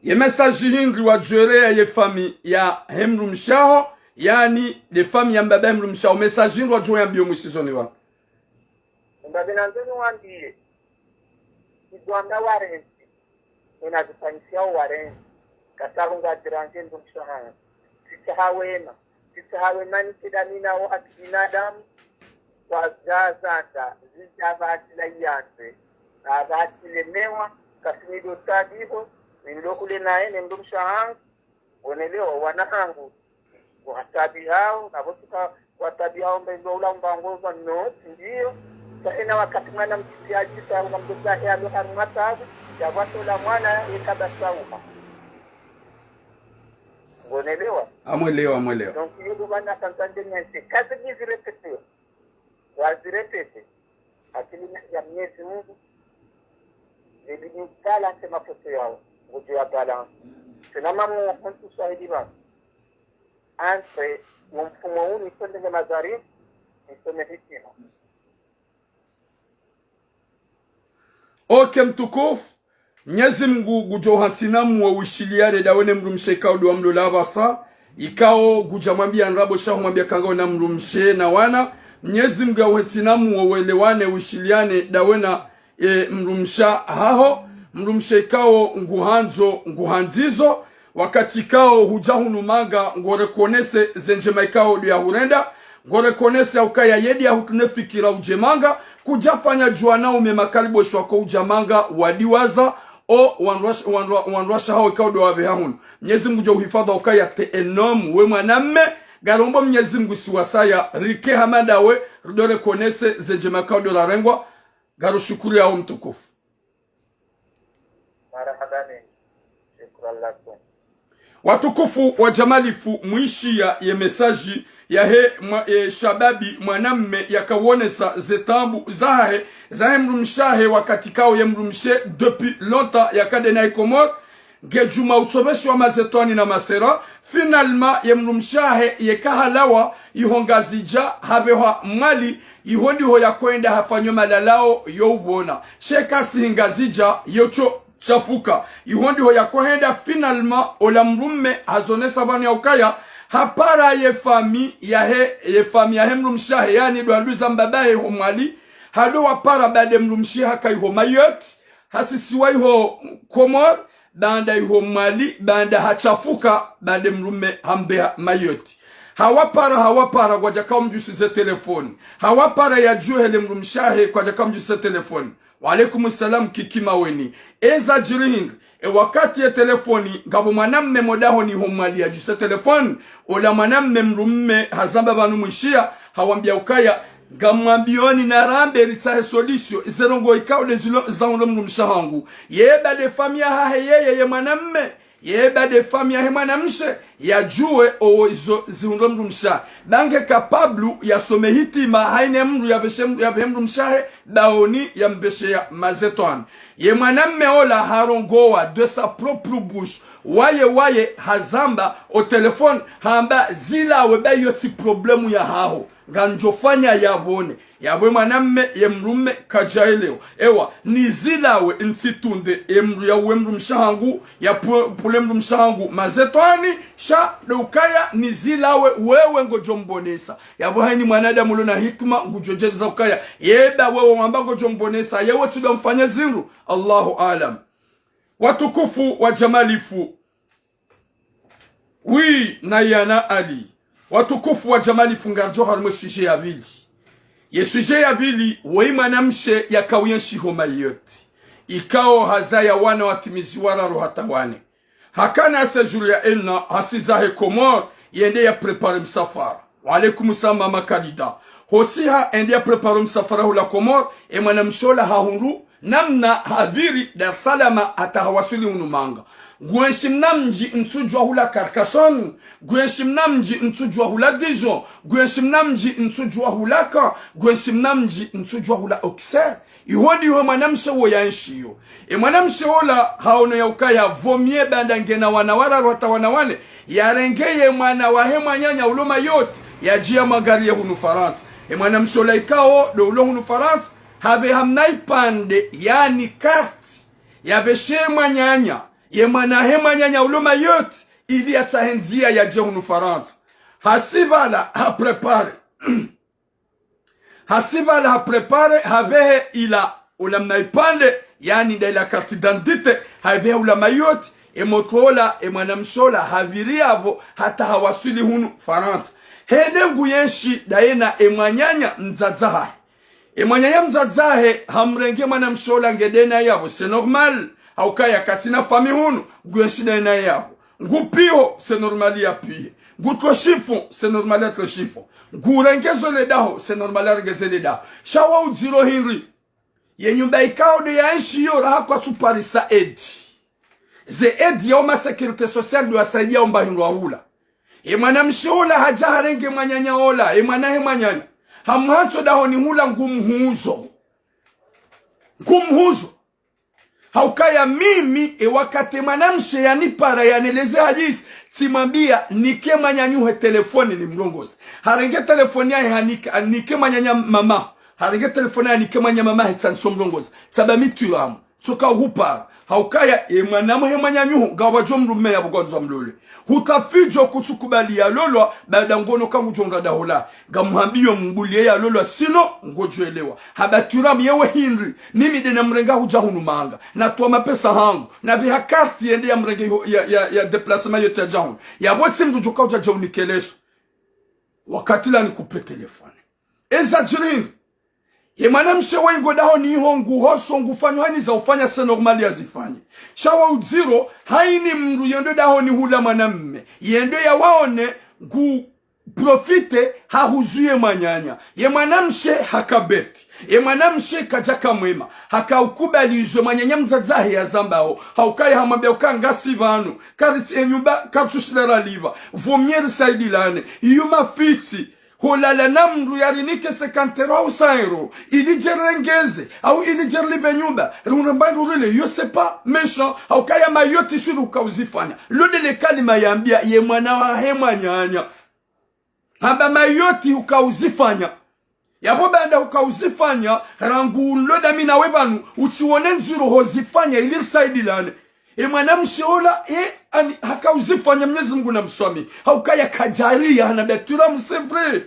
Ye message hindri wadjo ereya ye fami yahe mdrumshe haho, yaani, de fami ya mbaba he mdrumshe haho, message hindri wadjo yambiyo mwisizoni wanu? Mbaba nandzo niwambiye, ibwanda warentsi, ena zifanyisiyao warentsi, kasabu ngazirandze mdrumshe hangu. Tsitsaha wema, tsitsaha wema ni kidamina wo haki binadamu, kwa zazata, zidja pvatsi la yandze, na pvatsi lemewa, kasini do tabiho, nindo kule naye, ne mdrumshe hangu, wonelewa, wana hangu, watabihao, na pvo tsuka watabihao mbe ndo ula mbango za no, ndiyo. Sa ena wakati mwana mtiti adjisa, una mdrumshe hahe alo harumwa tabu, ya pvatola mwana, yeka basauha. Ngonelewa? Amwelewa, amwelewa. Donc, yo ndo wana kanzande nyente, kazi nizirepete. Wazirepete. Akili ya Mwenyezi Mungu, zibidi balance mafoto yao, ngudjo ya balance. Tsena mamu, muntu shahidi ba. Entre, wo mfumo unu, isonde nge mazari, isonde hikima. Ok, mtukufu. Mnyezi Mngu ngudjo uhantsi na muo wishiliane dawe ne mdrumshe ikao ndo wamlola apvasa, ikao ngudja mwambia ndrabo sha humwambia kanga wena mdrumshe na wana. Mnyezi Mngu ya uhantsi na muo welewane wishiliane dawe na, e, mdrumshe haho, mdrumshe ikao nguhandzo, nguhandzizo, wakati ikao hudja hunu manga, ngo reconnaître ze ndjema ikao ndo yahurenda, ngo reconnaître ya ukaya ye ndo yahutrine fikira udje manga, kudjafanya djuwa na ume makalibosho wako udja manga, wadiwaza, o wandrwash-, wandrwa-, wandrwasha haho ikao ndo wapveha hunu. Mnyezi Mngu ngudjo uhifadhwi ukaya t'es un homme, we mwanamme, ngarombo Mnyezi Mngu si wasaya, rike hama ndawe, rido reconnaître ze ndjema ikao ndo rarengwa, ngarushukuriyawo mtukufu. Marahaba mengi. Shukran lakum. Watukufu wa djamalifu, mwishiya ye message yahe mwa-, e, shababi mwanamme yakawonesa ze taabu zahahe, zahe mdrumshe hahe wakati ikao ye mdrumshe depuis longtemps yakade naye Komori, nge djuma utsobeshiwa mazetwani na masera, finalement ye mdrumshe hahe yeka halawa iho Ngazidja hapvehwa Mwali, iho ndiho yakoenda hafanywa malalao yo upvona. Sha eka si Ngazidja yotso shafuka. Iho ndiho yakohenda finalement ola mdrumme hazonesa pvanu ya ukaya hapara ye fami yahe, ye fami yahe mdrumshe hahe, yaani ndo wanduza mbaba hahe ho Mwali, hado wapara baada mdrumshe haka iho Mayotte, hasisiwa iho Komori, baanda iho Mwali, baanda hashafuka, baanda mdrumme hambeha Mayotte. Hawapara, hawapara, kwadjaka umdjusize telefoni. Hawapara yadjuhe le mdrumshe hahe, kwadjaka umdjusize telefoni. Wa alaikum salam, Kiki Maweni. Eza djiri hindri, e wakati ye telefoni, ngapvo mwanamme mo dahoni ho Mwali yadjuse telefoni, ola mwanamme mdrumme hazamba pvanu mwishiya, hawambia ukaya, ngamwambiyoni narambe ritsahe solution, ize ndrongoo ikao nde zilo zahundro mdrumshe hangu. Ye baada fami yahahe yeye ye mwanamme, ye baada fami yahe mwanamshe, yadjuwe owo izo zihundro mdrumshe. Ba nge capable yasome hitima haina mdru yapveshe, yapvehe mdrumshe hahe, dahoni yambesheya mazetwani. Ye mwanamme ola harongowa de sa propre bouche. Waye, waye hazamba o telefoni, hamba zilawe ba iyo tsi problème yahaho. Ngamdjofanya yapvone. Yapvo ye mwanamme ye mdrumme kadjaelewa. Ewa, nizilawe ntsitunde ye mdru yauwe mdrumshe hangu, yapvu-, pvule mdrumshe hangu mazetwani, sha ndo ukaya nizilawe wewe ngodjo mbonesa. Yapvo haina mwanadamu ulo na hikima ngudjo djeza ukaya, ye ba wewe wamba ngodjo mbonesa, yewe tsi ndo mfanya zindru. Allahu aalam. Watukufu wa djamalifu. Oui, na yana Ali. Watukufu wa djamalifu, ngardjo harumwa ye sujet ya pvili. Ye sujet ya pvili, woyi mwanamshe yakao yenshi ho Mayotte. Ikao hazaya wana watimizi wararu hata wane. Hakana séjour ya un an, hasizahe Komori, yende ya prépare msafara. Wa alaikum salam, mama Kalida. Hosiha, yende ya prépare msafara hula Komori, ye mwanamshe ola hahundru namna hapviri Dar es Salaam hata hawaswili hunu Manga. Ngwenshi mna mdji ntsudjuwa hula Carcassonne, ngwenshi mna mdji ntsudjuwa hula Dijon, ngwenshi mna mdji ntsudjuwa hula Caen, ngwenshi mna mdji ntsudjuwa hula Auxerre. Iho ndiho mwanamshe wo yaenshiyo. Ye mwanamshe ola haono ya ukaya vaut mieux baanda ngena wana wararu hata wana wane, yarenge ye mwana wahe mwananya ulo Mayotte, yadje yamwangaliye hunu Farantsa. Ye mwanamshe ola ikao ndo ulo hunu Farantsa, hapveha mna ipvandre, yaani carte, yapveshe ye mwananya, ye mwana wahe mwananya ulo Mayotte, ili yatsahe ndziya yadje hunu Farantsa. Hasi pvala haprépare. Hasi pvala haprépare, hapvehe ila ula mna ipvandre, yaani nda ila carte d'identité, hapvehe ula Mayotte, ye motro ola, ye mwanamshe ola hapviri yapvo hata hawaswili hunu Farantsa. Hende nguyenshi ndaye na ye mwananya mdzadze hahe. Ye mwananya mdzadze hahe hamrenge mwanamshe ola ngende naye yapvo, c'est normal. Haukaya katsina fami hunu, nguyenshi ndaye naye yapvo. Ngupviho, c'est normal yapvihe. Ngutroshifu, c'est normal yatroshifu. Ngurengeze le daho, c'est normal yarengeze le daho. Sha wa udziro hindri? Ye nyumba ikao ndo yaenshiyo raha kwatsu parisa aide. Ze aide ya uma sécurité sociale ndo yasaidiya umba hindru hula. Ye mwanamshe ola hadja harenge mwananya ola, ye mwana wahe mwananya. Hamhantso dahoni hula ngumhuzo. Ngumhuzo. Haukaya mimi, ye wakati mwanamshe yanipara yaneleze hadisi, tsimwambiya nike mwananyaho telefoni nimrongoze. Harenge telefoni yahe hanike, hanike mwananya mama. Harenge telefoni yahe hanike mwananya mama hetsi ntso mrongoze. Tsamba mi Thuram, tsoka uhupara. Haukaya, ye mwana wahe mwananyaho, ngapvwadjo mdrume yapvo ngwandzo amlole. Hutafidjo kutsukubali yalolwa, baanda ngono kangudjo nga daho la. Ngamuhambiyo mbuliye yalolwa, sinon ngodjo elewa. Hamba Thuram, yewe hindri? Mimi nde namrenga hudja hunu Manga. Natowa mapesa hangu. Napveha carte yende yamrenge iho, ya, ya, ya déplacement yontsi yadja hunu. Yapvo tsi mdru djoka udja dja unikeleso. Wakati la nikupe telefoni. Eza djiri hindri? Ye mwanamshe wengo dahoni iho nguhoso ngufanyo hani za ufanya c'est normal yazifanye. Sha wa udziro, hayini mdru yendo dahoni hula mwanamme, yendo yawaone ngu profite hahuzu ye mwananya. Ye mwanamshe haka bête. Ye mwanamshe kadjaka mwema. Haka ukubali izo mwananya mdzadze hahe yazambao. Haukaya hamwambiya uka ngasi pvanu. Karitsi ye nyumba, katsushilala lipva. Vaut mieux risaidilane. Iyo mafitsi. Holala na mdru yarinike cinquante euros au cent euros, ili dje rirengeze, au ili dje rilipve nyumba, riunamba ndurile, yo c'est pas méchant, haukaya Mayotte suru uka uzifanya. Lo ndele kalima yambiya ye mwana wahe mwananya. Hamba Mayotte uka uzifanya. Yapvo baanda uka uzifanya, rangu nlo dami nawe pvanu, utsiwone ndziro hozifanya, ili risaidilane. Ye mwanamshe ola, ye, hani, haka uzifanya Mnyezi Mungu namswamihi. Haukaya kadjariya, hanambiya Thuram, c'est vrai.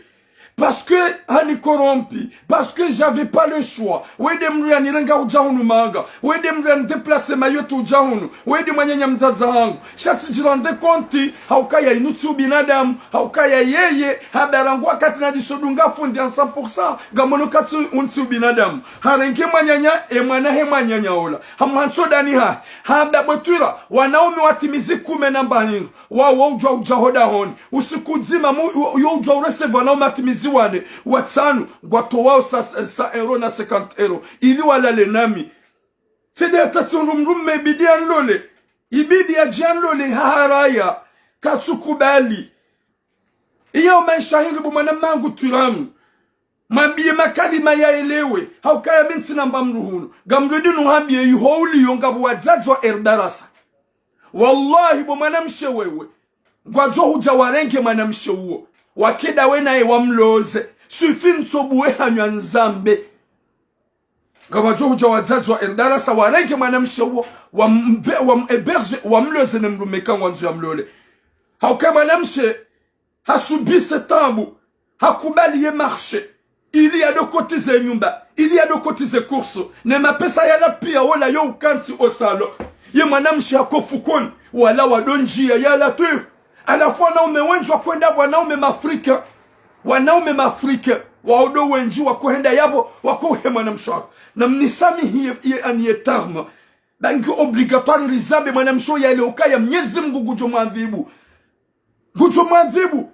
Parce que hani corrompu, parce que j'avais pas le choix. Wende mdru yanirenga udja hunu Manga. Wende mdru yanidéplacer Mayotte udja hunu. Wende mwananya mdzadze hangu. Sha tsidji rendre compte, haukaya inu tsi ubinadamu. Haukaya yeye, hamba rangu wakati nadiso dunga fundi à cent pour cent, ngamono katsi untsi ubinadamu. Harenge mwananya, ye mwana wahe mwananya ola. Hamhantso dahoni hahe. Hamba bo Thuram, wanaume watimizi kume na mbahindru. Wawo udjuwa udja ho dahoni. Usiku mdzima mu-, yo udjuwa urecevoir wanaume watimizi wane, watsanu, ngwatowao cent, cent euros na cinquante euros. Ili walale nami. Tsi nde hata tsi undru mdrume ibidi yanilole. Ibidi yadje yanilole ha haraya. Katsukubali. Iyo maesha hindri bo mwananyangu Thuram. Mwambiye makalima yaelewe. Haukaya mi ntsi namba mdru hunu. Ngamdjo dinu hambiye iho uliyo ngapvo wadzadze wa Erdarasa. Wallahi bo mwanamshe wewe. Ngwadjo hudja warenge mwanamshe uwo. Wakenda we naye wamloze. Swifi ntsobuwe hanywa nzambe. Ngwadjo hudja wadzadze wa Erdarasa warenge mwanamshe uwo, wambe-, wamhéberge, wamloze ne mdrume ka ngwandzo yamlole. Haukaya mwanamshe, hasubise taabu, hakubali ye marché, ili yado cotiser nyumba, ili yado cotiser course, ne mapesa yala piya wola yo ukantsi o salon. Ye mwanamshe hako fukoni, wala wado ndjiya ya Latwif. Halafu wanaume wendji wakohenda, wanaume ma Africains. Wanaume ma Africains. Wao ndo wendji wakohenda yapvo, wakouhe mwanamshe wao. Namnisamihi ye, ye, ani ye terme. Ba ngi obligatoire rizambe mwanamshe oyo yaelewe ukaya Mnyezi Mungu ngudjo mwadhibu. Kutsu mwadhibu.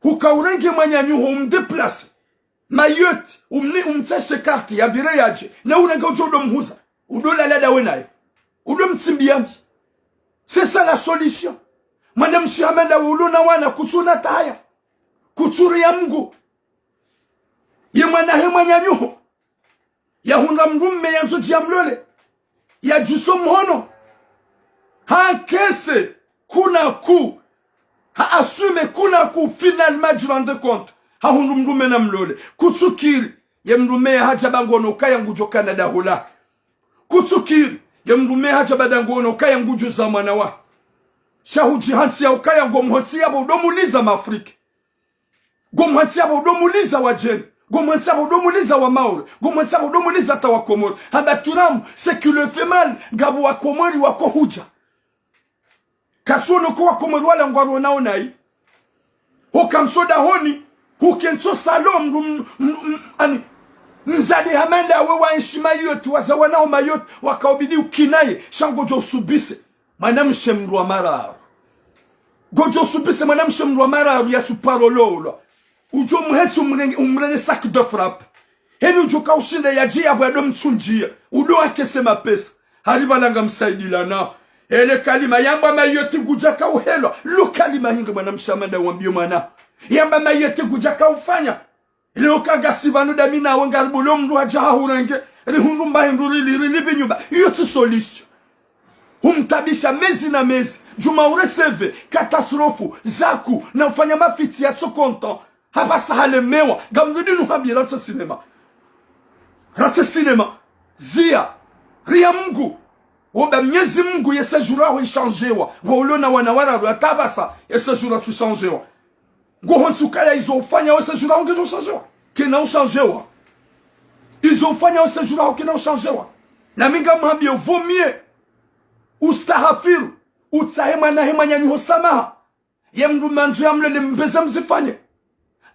Huka urenge mwananyaho umdéplace. Mayotte, umni, umtseshe carte, yapvire yadje. Na urenge udjo udo mhuza. Udo lala ndawe naye. Udo mtsimbiya mbi. C'est ça la solution. Mwanamshe hama ndawe ulo na wana kutsu na taya. Kutsu ri ya Mngu. Ye mwana he mwananyaho. Yahundra mdrume yandzo dji yamlole. Yadjuso mhono. Ha encaisse, kuna ku. Ha assume, kuna ku, finalement, djirendre compte. Hahundru mdrume na mlole. Kutsu kiri. Ye mdrume ya hadja ba ngono ukaya ngudjo kana daho la. Kutsu kiri. Ye mdrume ya hadja ba nda ngono ukaya ngudjo za mwana wa. Sha hudji hantsi ya ukaya ngo mhontsi yapvo udo muliza Mafrike. Ngo mhontsi yapvo udo muliza wadjeni. Ngo mhontsi yapvo udo muliza wa Maore. Ngo mhontsi yapvo udo muliza hata wa Komori. Hamba turamu, c'est que le fait mal, ngapvo wa Komori wako hudja. Katsuono ko wa Komori wala ngwaro nawo nayi. Huka ntso dahoni, huke ntso salon, mdru, m, m, m, ani, mdzadze hama ndawe wa enshi Mayotte, waza wana ho Mayotte, waka ubidi ukinaye, sha ngodjo usubise. Mwanamshe mdru wa mararu. Ngodjo usubise mwanamshe mdru wa mararu ya tsu paro lolwa. Udjo mhetsi umrenge, umrenge sac de frappe. Heni udjo ka ushinda yadji yapvo yado mtsundjiya. Udo encaisse mapesa. Hari pvala ngamsaidilana. Ele kalima yamba Mayotte ngudjo ka uhelwa. Lo kalima hindri mwanamshe hama ndawe wambiye mwana. Yamba Mayotte ngudjo ka ufanya. Leo ka ngasi pvanu dami nawe ngari bolo mdru hadja hahurenge, rihundru mba hindru rili, rili pvi nyumba. Iyo tsi solution. Humtabisha mezi na mezi. Djuma u recevoir, catastrophe, zaku, na ufanya mafitsi ya tso content. Hapvasa halemewa, ngamrudi nu hambi ratse cinéma. Ratse cinéma. Ziya. Ri ya Mngu. Womba Mnyezi Mngu ye séjour yaho ishandjewa. Wo ulo na wana wararu hata pvasa, ye séjour yatsu shandjewa. Ngo hontsi ukaya izo ufanya we séjour yaho ngedjo shandjewa. Kena ushandjewa. Izo ufanya we séjour yaho kena ushandjewa. Na mi ngamhambiyo vaut mieux. Ustahafiru. Utsahe mwana he mwananyaho samaha. Ye mdru mandzo yamlole mbeze mzifanye.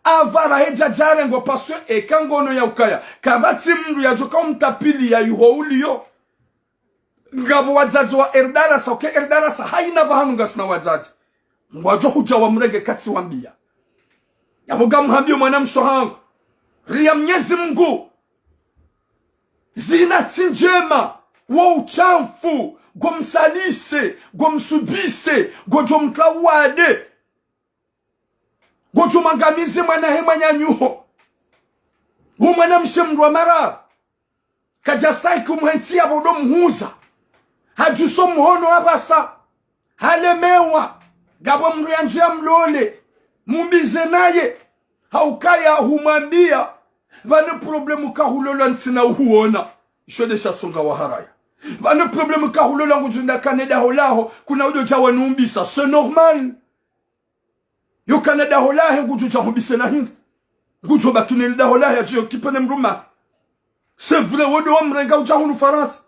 Apvara he djadjare ngo parce que eka ngono ya ukaya. Kapvatsi mdru yadjo ka umtapili ya iho uliyo. Ngapvo wadzadze wa erdarasa, uke erdarasa, hayina pvahanu ngasina wadzadze. Ngwadjo hudja wamrenge katsi wambiya. Yapvo ngamhambiyo mwanamshe hangu. Ri ya Mnyezi Mngu. Zina tsi ndjema, wo ushamfu, ngo msalise, ngo msubise, ngodjo mtsa uwade. Ngodjo mwangamize mwana he mwananyaho. Wo mwanamshe mdru wa mararu. Kadjastahiki umhentsi yapvo udo mhuza. Hadjuso mhono hapvasa. Halemewa. Ngapvo mdru yandzo yamlole. Mumbize naye. Haukaya humwambiya. Pvanu problème ka hulolwa ntsina uhuona. Isho nde sha tsonga waharaya. Pvanu problème ka hulolwa ngudjo nda kane daho laho. Kuna udjo dja wanumbisa. C'est normal. Yo kana daho lahe ngudjo dja humbise na hindri. Ngudjo baki ne li daho lahe yadjo kipe ne mdrume. C'est vrai, wo ndo wamrenga udja hunu Farantsa.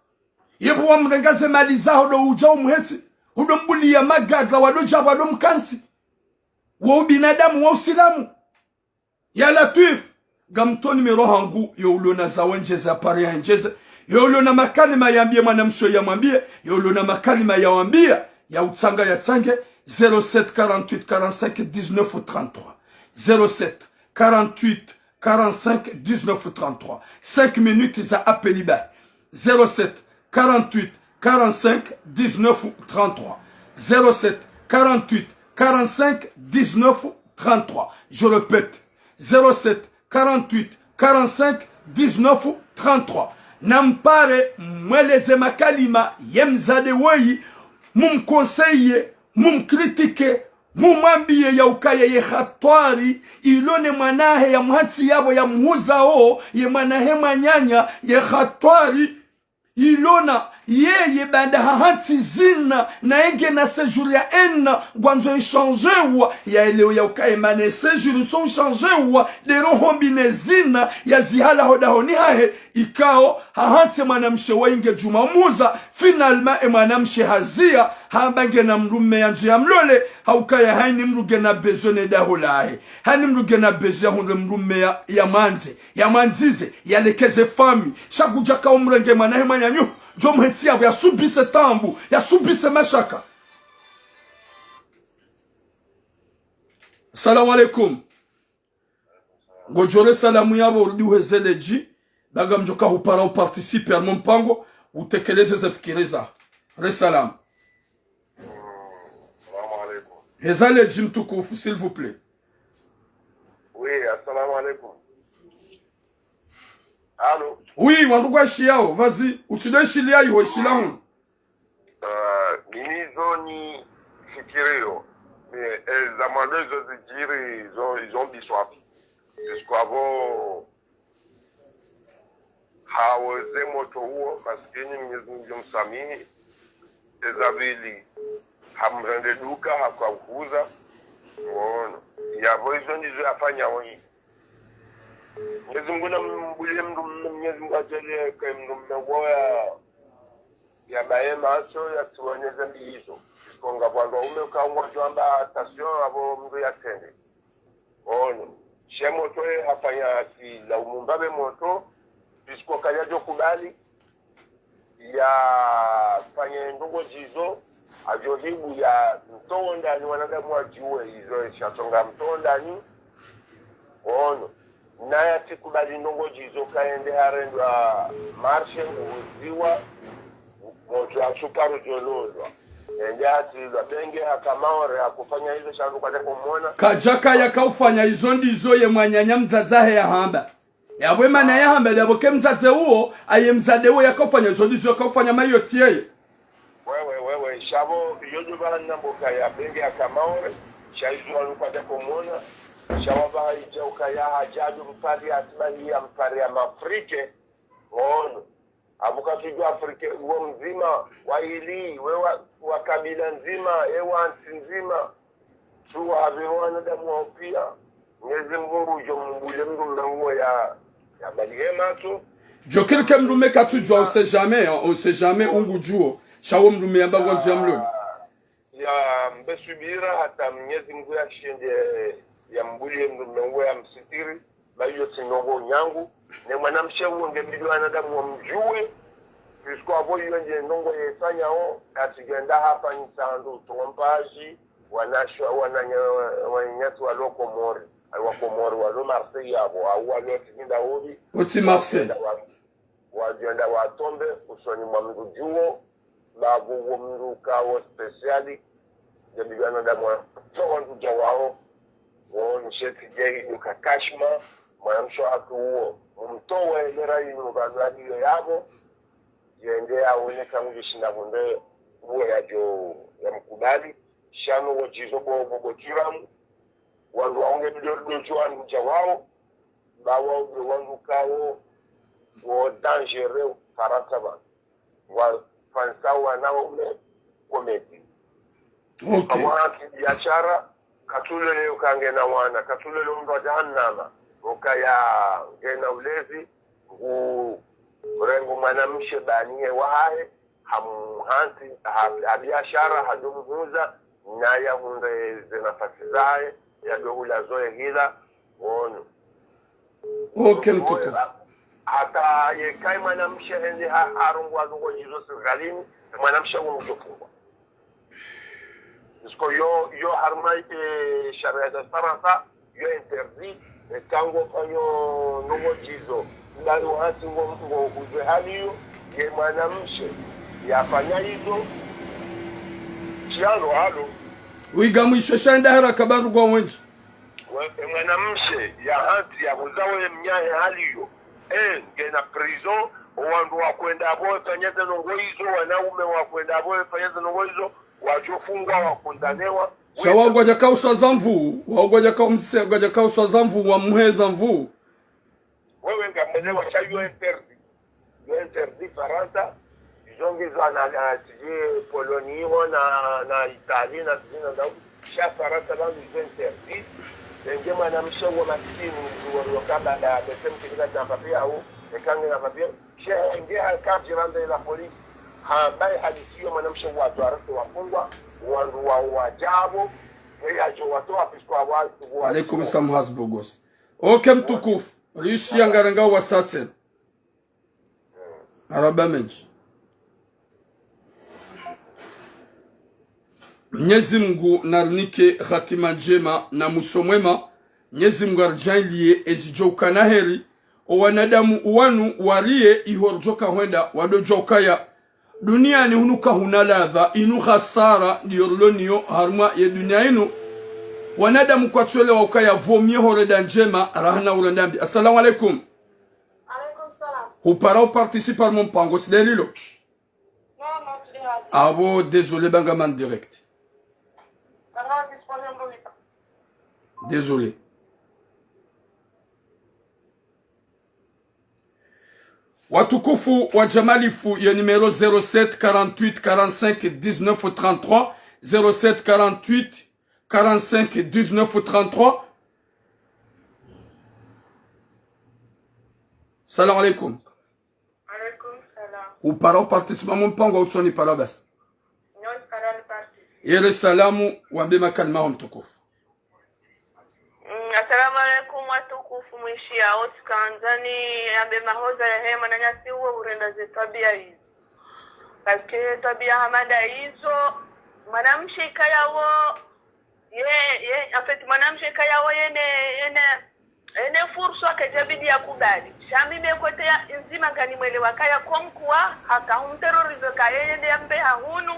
Yepvo wamrenga ze mali zaho ndo udja umhentsi. Udo mbuliya magadra wado dja wado mkantsi. Wo ubinadamu wo usilamu. Ya Latwif. Ngamtso numéro hangu, yo ulo na za wendjeze, apare ya wendjeze. Yo ulo na makalima yambiye mwanamshe yamwambiye, yo ulo na makalima yawambiya, ya utsanga yatsange, zéro sept quarante-huit quarante-cinq dix-neuf trente-trois. Zéro sept quarante-huit quarante-cinq dix-neuf trente-trois. Cinq minutes za appel iba. Zéro sept quarante-huit quarante-cinq dix-neuf trente-trois. Zéro sept quarante-huit quarante-cinq dix-neuf trente-trois. Je répète, zéro sept quarante-huit quarante-cinq dix-neuf trente-trois. Nampare mweleze makalima ye mdzadze woyi, mumkonseye, mumkritike, mumwambiye ya ukaya ye hatwari, ilo ne mwanahe yamhantsi yapvo yamhuzao, ye mwanahe mwananya, ye hatwari, ilo na yeye baanda hahantsi zina, na yenge na séjour ya un an, ngwandzo ishandjewa, ya elewe ya ukaya mana ye séjour itso ushandjewa, nde roho mbi ne zina, ya zihala ho dahoni hahe, ikao, hahantsi mwanamshe wa inge djuma umuza, finalement e mwanamshe haziya, hamba ngena mdrume yandzo yamlole, haukaya hayini mdru ngena besoin ne daho lahe. Hayini mdru ngena besoin yahundre mdrume ya, yamwandze, yamwandzize, yalekeze fami. Sha kudja ka umrenge mwana he mwananyaho, djo mhentsi yapvo yasubise taabu, yasubise mashaka. Salamu alaikum. Ngodjo re salamu yapvo, urudi uheze ledji, ba ngamdjo ka hupara uparticipe harumwa mpango, utekeleze ze fikira zaho. Re salamu. Salamu alaikum. Heza ledji mtukufu, s'il vous plaît. Oui, assalamu alaikum. Allô? Oui, wandru ngwashiyao, vas-y, utsi ndo eshiliya iho, eshila hunu. Ah, mimi zo nifikiriyo, mi, eh, za mwando izo zidjiri, izo, izo mbiswa. Parce que apvo, hawo ze moto uwo, maskini Mwenyezi Mungu msamihi, eza pvili, hamrende duka, hakauhuza, ngono. Yapvo izo ndizo yafanya wenyi. Mwenyezi Mungu nambuliye mndru, Mwenyezi Mungu adjaanliye ka mndru mnangoya ya baye matso ya tsiwanyeze mbi izo. Parce que ngapvo wandru waume ka ngwadjo amba attention apvo mndru yatsende. Ono. She moto ye hafanya ati la umumba be moto. Parce que kayadjo kubali. Yafanye ndrongoo djizo. Adjo hibu ya mtowe ndani wanadamu wadjuwe izo esha tsonga mtowe ndani. Ono. Naye atsikubali ndrongoo djizo, kayende harendwa marche, nguhuziwa, moto ya tsuparu djololwa. Ende hatrilwa benge haka Maore, hakufanya izo sha wandru kwadjaka umwona. Kadjaka yakaufanya izo ndizo ye mwananya mdzadze wahe yahamba. Yapvo emana yahamba, yapvo ke mdzadze uwo, aye mdzadze uwo yakaufanya izo ndizo yakaufanya Mayotte yeye. Wewe, wewe, sha pvo, iyo djo pvanu nambo kaya benge haka Maore, sha izo wandru kwadjaka umwona, sha wapvaha idja ukaya hadja ndo mpari atibahi ya mpari ya mafrike, ono. Apvo katsudjuwa Afrike, uwo mdzima, wa ili, we wa, wa kabila ndzima, e wa ntsi ndzima. Tsuwa hapve wanadamu wao piya. Mwenyezi Mungu ngudjo mumbuliye mndru mnangoya, ya baliye matso. Djo kiri ke mndru me katsudjuwa, on sait jamais, hein, on sait jamais, ungudjuwo. Sha wo mndru me yamba ngwandzo ya mlole. Ya mbe subira hata Mwenyezi Mungu yashinde yambuliye mndru mnangoya msitiri, ba iyo tsi ndrongoo nyangu. Ne mwanamshe uwo nge mbidi wanadamu wamdjuwe, parce que apvo iyo nde ndrongoo yefanyao, atsi ngwenda hafanyisa wandru trompage, wanashe, wananya-, wananyasi walo Komori, ayi wa Komori, walo Marseille apvo, au walo tsi nda obi. Utsi Marseille. Wadjenda wa-, wadjenda watrompe usoni mwa mndru djuwo, ba uwo mndru kawo spécial, nge mbidi wanadamu wamtowe ndudja wao, wo nsheti djeyi duka kashma, mwanamshe hatru uwo, mumtowe lera inu pvanu aliyo yapvo, yende yaone ka ngudjo shinda hunde, uwo yadjo yamkubali, sha no wo djizo bo, bo, bo tiramu, wandru wao nge mbidi ridodjo wandudja wao, ba wao ndo wandru kawo, wo dangereux, Farantsa pvanu. Wafanyisa wanaume comédie. Ok. Pvamwa haki biashara, katsulole ukaya ngena wana, katsulole mndru wa jahannama, ukaya ngena ulezi, ngu rengo mwanamshe bani ye wahahe, hamhantsi, ha, ha biashara, hadjo muhuza, naye ahundre ze nafasi zahe, yadjo hula zoye hila, ono. Ok, mtukufu. Hata yeka mwanamshe hende ha, harongowa ndrongoo djizo sirikalini, mwanamshe wo ngudjo fungwa. Parce que yo, yo harumwa, eh, sharia za Farantsa, yo interdit, eh, ka ngofanyo ndrongoo djizo. Ndani wakati ngo, ngohuzwa hali iyo, ye mwanamshe yafanya izo. Tsi alo, alo. Wiga mwisho sha enda haraka ba wandru ngwa wendji. We, e mwanamshe yahantsi yahuza we mnyahe hali iyo. Eh, ngena prison, o wandru wakwenda apvo wafanya ze ndrongoo izo, wanaume wakwenda apvo wafanya ze ndrongoo izo, wadjofungwa, wakondanewa. Sha wao ngwadjakauswa za nvuu, wao ngwadjakaumse-, ngwadjakauswa za nvuu, wamuheza nvuu. Wewe ngamwelewa sha yo interdit. Yo interdit Farantsa, izo ngizo na, na, tiji Pologne iho na, na Italie na tiji na ndau. Sha Farantsa pvanu izo interdit. Enge mwanamshe wo maskini, ngizo wori wakamba na bese mkinika na papier au, eka ngena papier. Sha enge haka djirande la police. Hambaye hadisi yo mwanamshe wo wadjo arrêté wafungwa, wandru wa, wadja apvo, ye yadjo watowa puisque wa, wa, wa. Alaikum salam hasbogos. Ok, mtukufu. Rishi ya ngaranga wa satsen. Marahaba mendji. Mnyezi Mngu narinike hatima ndjema na mwiso mwema. Mnyezi Mngu aridjaanliye ezidjo ukana heri. Owanadamu wanu wariye iho ridjoka hwenda wadodjuwa ukaya duniani hunu kahuna ladha, inu hasara ndiyo rilo nayo harumwa ye dunia inu. Wanadamu kwatsuelewa ukaya pvo miye horenda ndjema, raha na urenda mbi. Assalamu alaikum. Alaikum salam. Hupara uparticiper harumwa mpango, tsi nde lilo? Non, non, tsi nde lilo. Ah bon, désolé, ba ngam en direct. Désolé. Watukufu wa Jamalifu, ye numéro zéro sept quarante-huit quarante-cinq dix-neuf trente-trois, zéro sept quarante-huit quarante-cinq dix-neuf trente-trois. Salam alaikum. Alaikum salam. Upara uparticiper harumwa mpango, au tsoni para basi? Non, para ni parti. Yere salamu, wambe makalima ho mtukufu. Mm, assalamu alaikum, watukufu, mwishiya wontsi. Kandza ni ambe mahoza yahe mwananyasi uwo urenda ze twabiya izo. Parce que twabiya hama nda izo, mwanamshe ikaya wo, ye, ye, en fait, mwanamshe ikaya wo yene, yene, yene fursa kadjabidi yakubali. Sha mi me côté ya ndzima ngani mwelewa kaya comme quoi, haka humterroriser ka yeye nde yambe ha hunu,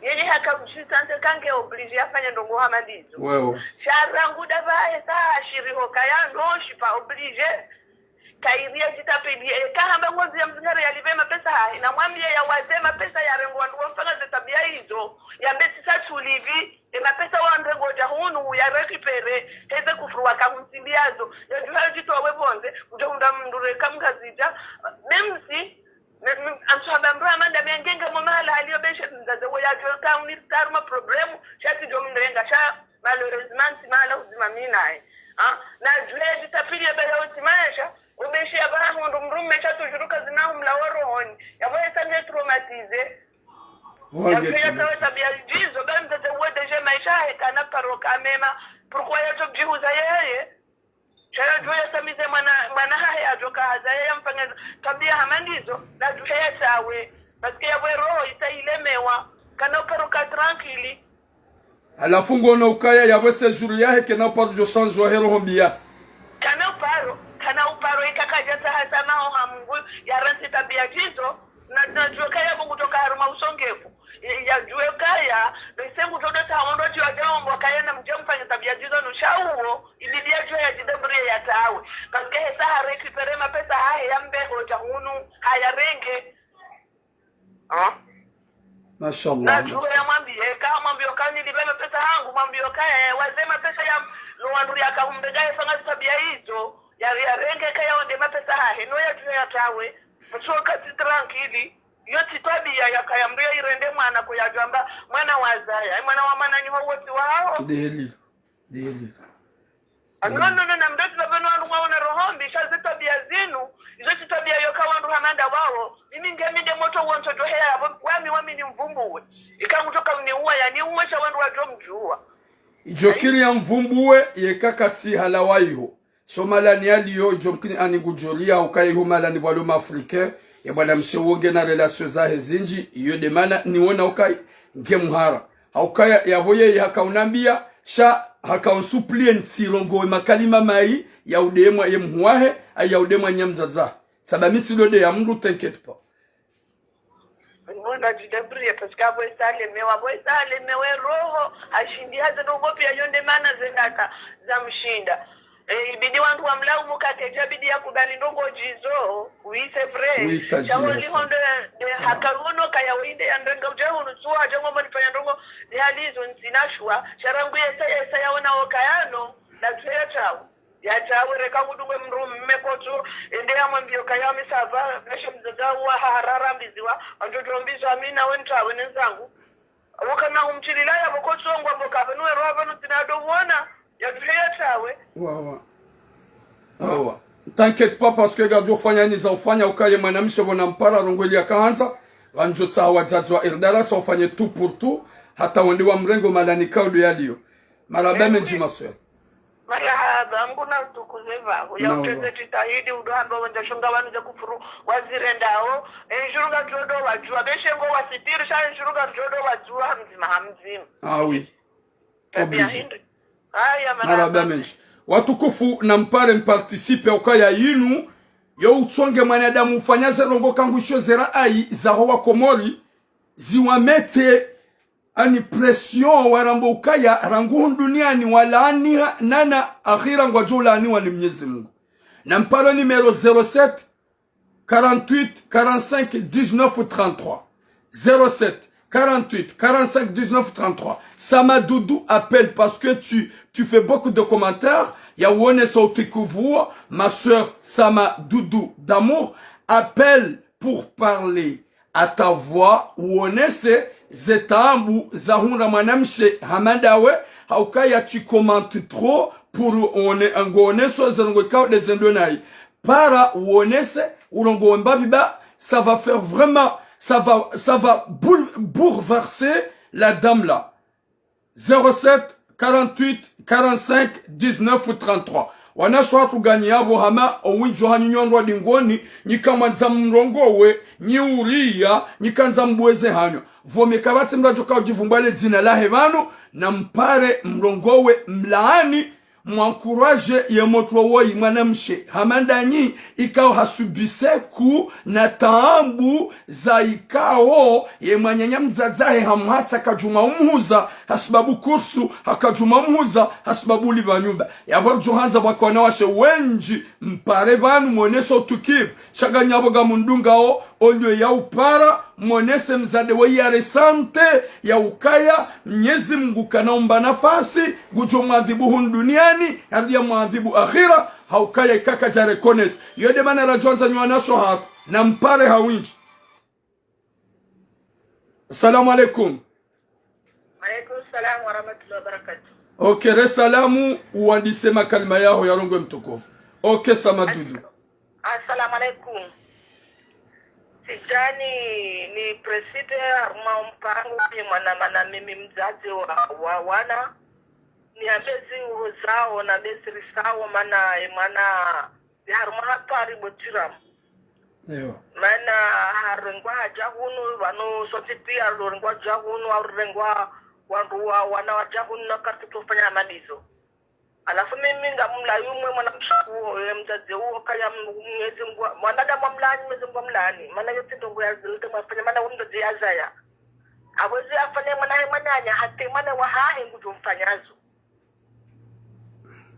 yeye haka mshitante kange obligé yafanye ndrongo hama ndizo. Wewe. Sha rangu daba esa ashiri ho kaya non, je suis pas obligé. Kairi yadjitapeli, eka hamba ngozi ya mzingare yalipve mapesa hahe, na mwambiye yawaze mapesa yarenge wandru wamfanya ze twabiya izo, yambe tsisa tsulivi, e mapesa wandru ngodja hunu, ya récupérer, heze kufuru waka humtsimbiyazo, yadjuha yadjitowe pvondze, udja hundra mndru reka mngazidja, même si, me, me, antsu hamba mndru hama nda mi ngenge mo mahala haliyo beshe mzaze wo yadjuha ka unirtari ma problème, sha tsidjo mrenga, sha, malheureusement, ntsi mahala uzima mi naye. Ah, na djuhe djitapeli ya baya uti maesha, ubeshe ya baha hundru mdrume sha toujours kazina humla wa rohoni. Ya bo esa nge traumatisé. Ya bo ya tawa twabiya izo, ba mzaze uwo déjà maesha yahe kana paro ka mema. Pourquoi yadjo djihuza yeye? Sha yadjuhe yatamize mwana, mwana hahe yadjo ka haza yeye yamfanye twabiya hama ndizo, na djuhe yatawe. Parce que ya bo roho isa ilemewa. Kana uparo ka tranquille. Halafu ngwono ukaya ya bo séjour yahe kena uparo djo changé wahe roho mbi ya. Kana uparo, kana uparo ika kadja tsaha samaha ha Mungu yarantsi twabiya izo, na, na djuwe kaya bo ngudjoka harumwa usongefu. Ya, yadjuwe kaya, bese ngudjo dota hawondo djiwa djaombo kaya na mdje mfanye twabiya izo no sha uwo, ili biya djuwe yadjidébrouiller yatawe. Parce que hesa ha récupérer mapesa hahe yambe hodja hunu, hayarenge. Ah. Mashallah. Na djuwe ya mwambiye, ka mwambiyo ka nilipve mapesa hangu, mwambiyo ka, eh, waze mapesa ya, no wandru yaka humrenga yafanya ze twabiya izo, ya, yarenge ka yaonde mapesa hahe, no yadjuhe yatawe. Mtsoka tsi tranquille, yo tsi twabiya yaka ya mndru ya irende mwana ko yadjwamba, mwana wazaya, mwana wa mwananyaho wontsi wahaho. Ndeheli. Ndeheli. Ah, non, non, non, na mdru tsi pvanu wandru mwaona roho mbi, sha ze twabiya zinu, izo tsi twabiya yoka wandru hama nda wawo. Mimi nge mi nde motro wontsi djo heya ya bo, wami, wami nimvumbuwe. Ika ngudjoka uniuwa, yaniuwe sha wandru wadjo mdjuwa. Idjo kiri yamvumbuwe, yeka katsi halawa iho. Sho mahalani yaliyo, idjo mkini ani ngudjo riya, ukaya iho mahalani pvwalo ma Africain, ya mwanamshe wo ngena relation zahe zindji, iyo nde mana niwona ukaya nge muhara. Haukaya ya bo yeye haka unambiya, sha haka unsupplier ntsirongowe makalima mayi, ya ude mwa ye mhu wahe, ayi ya ude mwa nyamdzadza. Saba mi tsi ndo nde ya mndru, t'inquiète pas. Mwana djidébrouiller, parce que abo esa alemewa, abo esa alemewe roho, hashindi haze ndrongo piya yo nde mana ze ndaka za mshinda. Eh, ibidi wandru wamlaumu ka kedjabidi yakubali ndrongo djizo. Oui, c'est vrai. Oui, t'as dit ça. Sha wo liho nde, nde haka wono kaya wo inde ya ndrenga udja hunu tsuwa, dja ngombo nifanya ndrongo, ni hali izo ntsina shuwa. Sha rangu yesa, yesa yaona wo kaya no, na djuhe yatawe. Yatawe reka ngudunge mdrume kotsu, ende yamwambiyo kaya mi ça va, beshe mzaza wa harara mbiziwa, andjo djo mbizo amina we ntawe nenzangu. Abo kana umtsilila ya bo kotsu ngwa bo ka pvanu wero pvanu tsina do wona, yadjuhe yatawe. Wa, wa. Awa. T'inquiète pas, parce que ngadjo fanya niza ufanya ukaya ye mwanamshe pvo nampara rongowe ili yaka handza, ngandjo tsaha wadzadze wa Irdarasa ufanye tout pour tout, hata wende wamrenge mahalani kaudu yaliyo. Marahaba mendji ma sœur. Marahaba, Mngu na utukuze vavo. Ya uteze jitihadi udo hamba wendza shonga wanu ze kufuru wazirendao. Enjuru ngadjo do wadjuwa. Beshe ngo wasitiri sha enjuru ngadjo do wadjuwa ha mdzima ha mdzima. Ah oui. Tabia hindri. Haya, marahaba mendji. Watukufu, nampare mparticipe ukaya yinu yo utsonge mwanadamu ufanya ze ndrongo kangusho ze raayi zaho wa Komori ziwamete ani pression waramba ukaya rangu hunu duniani walaaniha nana akhira ngwadjo ulaaniwa ni Mnyezi Mungu. Nampare numéro zéro sept, quarante-huit, quarante-cinq, dix-neuf, trente-trois. Zéro sept, quarante-huit, quarante-cinq, dix-neuf, trente-trois. Sama Doudou appelle parce que tu, tu fais beaucoup de commentaires. Ya uone sauti kuvua, ma sœur Sama Doudou d'amour appelle pour parler à ta voix, uonese ze taabu za hundra mwanamshe hama ndawe, ha ukaya tu commentes trop pour one, nguoneso ze ndrongo ikao nde ze ndo nayi. Para uonese, urongowe mbapvi ba, ça va faire vraiment, ça va, ça va boule-, bouleverser la dame là. Zéro sept, quarante-huit, quarante-cinq, dix-neuf, trente-trois. Wanashe watru nganyi yapvo hama, owindji wahanyu nyi wandru wa dingoni, nyi kamwandza mrongowe, nyi uria, nyi kandza mbuweze hanyu. Pvo mi kapvatsi mndru adjo kao udjivumbua le dzina lahe pvanu, nampare mrongowe mlaani, mwankuraje ye motro woyi mwanamshe hama ndanyi ikao hasubise ku na taabu za ikao ye mwananya mdzadze wahe hamhatsa kadjuma umhuza hasibabu kursu, hakadjuma umhuza hasibabu ulipva nyumba. Yapvo ridjo handza pvwaka wanawashe wendji mpare pvanu mwonese utukivu. Sha nganyi yapvo ngamundungao, olio ya upara, mwonese mdzadze we ya ressentir ya ukaya Mnyezi Mungu kana umba nafasi, ngudjo mwadhibu hunu duniani, hadi ya mwadhibu akhira, ha ukaya ika kadja reconnaître. Yo nde mana radjo handza nyi wanashe hatru, nampare ha windji. Assalamu alaikum. Alaikum salam wa rahmatullahi wa barakatuh. Ok, re salamu, uwandise makalima yaho ya rongowe mtukufu. Ok, Sama Doudou. Assalamu alaikum. Tsidjani ni président harumwa mpango ni mwana mana mimi mdzadze wa, wa wana. Ni ambezi uho zao, na ambezi risao, mana, e mwana, ni harumwa hatwari bo tiramu. Ewa. Mana harengwa hadja hunu, pvanu sontsi pia harengwa hadja hunu, harengwa wandru wa, wana wadja hunu na kartu tufanya amalizo. Halafu mimi ngamlaani umwe mwanamshe uwo, ye mdzadze uwo, kaya Mnyezi Mungu, mwanadamu amlaani, Mnyezi Mungu amlaani. Mana yo tsi ndrongo ya zilite mwafanya, mana wo mdzadze yazaya. Hawezi afanye mwana he mwananya, hata mwana wahahe ngudjo mfanyazo.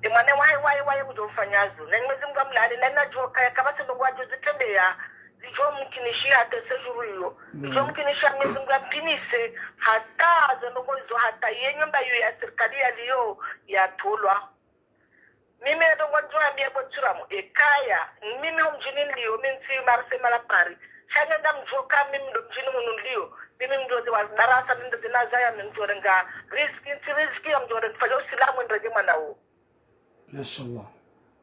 E mwana wahe, wahe, wahe ngudjo mfanyazo. Na Mnyezi Mungu amlaani, na nadjuwa kaya kapvatsi ndrongo adjo zitrendeya, zidjo mkinishiha hata séjour iyo. Zidjo mkinishiha Mnyezi Mungu amkinise, hata ze ndrongo izo hata ye nyumba iyo ya sirikali yaliyo yatolwa. Mimi ndrongo ndjo ambia bo tiramu, ekaya, mimi ho mdjini nilio, mi ntsi Marseille wala Paris. Sha nge ngamdjuo ka mimi ndo mdjini hunu nilio, mimi mdru wa darasa, mimi ndo nazaya, mimi mdjo renga riziki, ntsi riziki, ya mdjo renga fanya usilamu, nirenge mwana wo. Mashallah.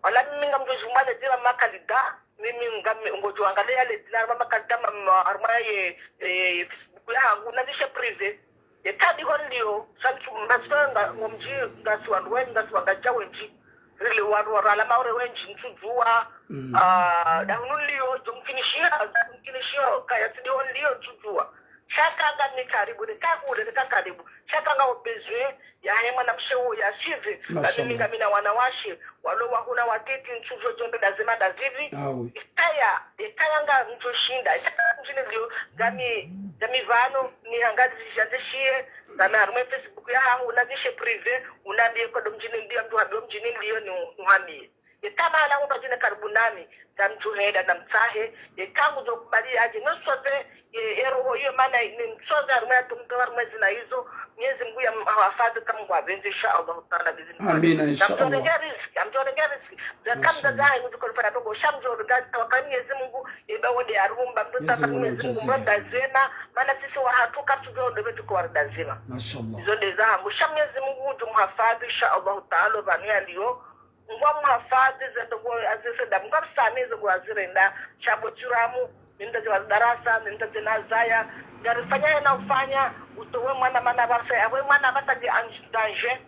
Wala mimi ngamdjo djumba le dzina makalida, mimi ngami, ngodjo angalia le dzina ma makalida ma, ma, harumwa ye, eh, Facebook yahangu, nazishe privé. Ye kadi ho nilio, sha ntsu, mba tsi nga, ngomdji, ngasi wandru wendji, ngasi wangadja wendji. Rile wandru warala maore wendji, ntsudjuwa, ah, da hunu nilio, djo mkinishiha, djo mkinishiha, kaya tsi di ho nilio, ntsudjuwa. Sha ka ngami karibu, neka kule, neka karibu. Sha ka ngao besoin, yahe mwanamshe wo ya suivi, ngami ngamina wanawashe, walo wahuna watiti, ntsudjuwa djombe ndazema ndazivi. Ikaya, ikaya ngamdjo shinda, ikaya mdjini nilio, ngami, ngami pvanu, ni hanga zishandze shiye, ngami harumwa Facebook yahangu, nazishe privé, unambie kodo mdjini nilio, mdru hambie mdjini nilio, ni, nuhambie. Ye kama hana mdru adjine karibu nami, ngamdjo henda namtsahe, ye ka ngudjo kubali yadje, no soze, ye, ye roho iyo mana ni msoze harumwa ya tumto harumwa zina izo, Mnyezi Mungu ya mhafadhi kama ngwa benzi, insha Allah Taala, biizni. Amina, insha Allah. Ngamdjo renga riziki, ngamdjo renga riziki. Za kamza zahe ngudjo kolifanya ndrongo, sha mdjo renga tawakkal Mnyezi Mungu, ye ba wonde harumwa, mdru tawakkal Mnyezi Mungu, mdru dazena, mana sisi wahatru kapsu djo ndo betu kwa dazena. Mashallah. Izo nde zahangu, sha Mnyezi Mungu ngudjo mhafadhi, insha Allah Taala, pvanu yalio, ngwa mhafadhi ze ndrongo azirenda, ngwa msamihi ze ndrongo azirenda, sha bo tiramu, mi mdzadze wa darasa, mi mdzadze nazaya, ngarifanya yena ufanya, utowe mwana mana pvasa, yawe mwana pvasa di anj-, danger.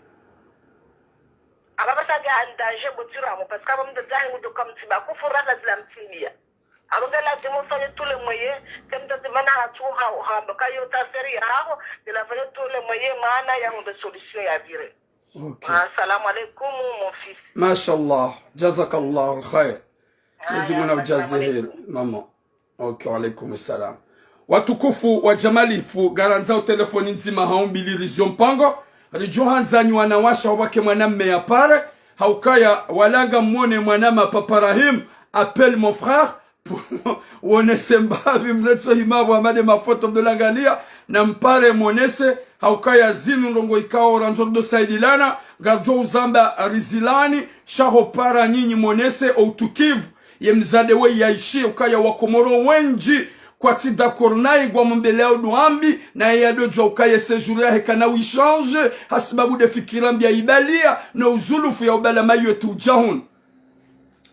Aba basa nge en danger bo tiramu, parce que aba mdzadze wahe ngudo ka mtsiba, kufura la zila mtsimbia. Aba nge lazimu ufanye tous les moyens, ke mdzadze mana hatru ha, hamba ka yo affaire yaho, nge la fanye tous les moyens, mana ya hunde solution ya pvire. Ok. Assalamu alaikum, mon fils. Mashallah. Jazakallahu khair. Mwenyezi Mungu na ujaze heri, mama. Ok, wa alaikum salam. Watukufu wa Jamalifu, ngarandzao telefoni ndzima hau mbili rizio mpango. Ridjo handza nyi wanawashe wabake mwanamme ya pare. Haukaya wala ngamwone mwanama Papa Rahim, appelle mon frère. Wonese mbapvi mretso hima pvo amade mafoto mdo langalia, na mpare mwonese, haukaya zinu ndrongoo ikao randzo ndo saidilana, ngaridjo uzamba rizilani, sha ho para nyinyi mwonese o utukivu, ye mdzadze woyi yaishi, ukaya wakomoro wendji, kwatsi d'accord nayi ngwa mbele ya uduambi, naye yadodjua ukaya séjour yahe kana u échange, hasibabu de fikira mbi ya ibalia, no uzulufu ya ubala mayotu udja hunu.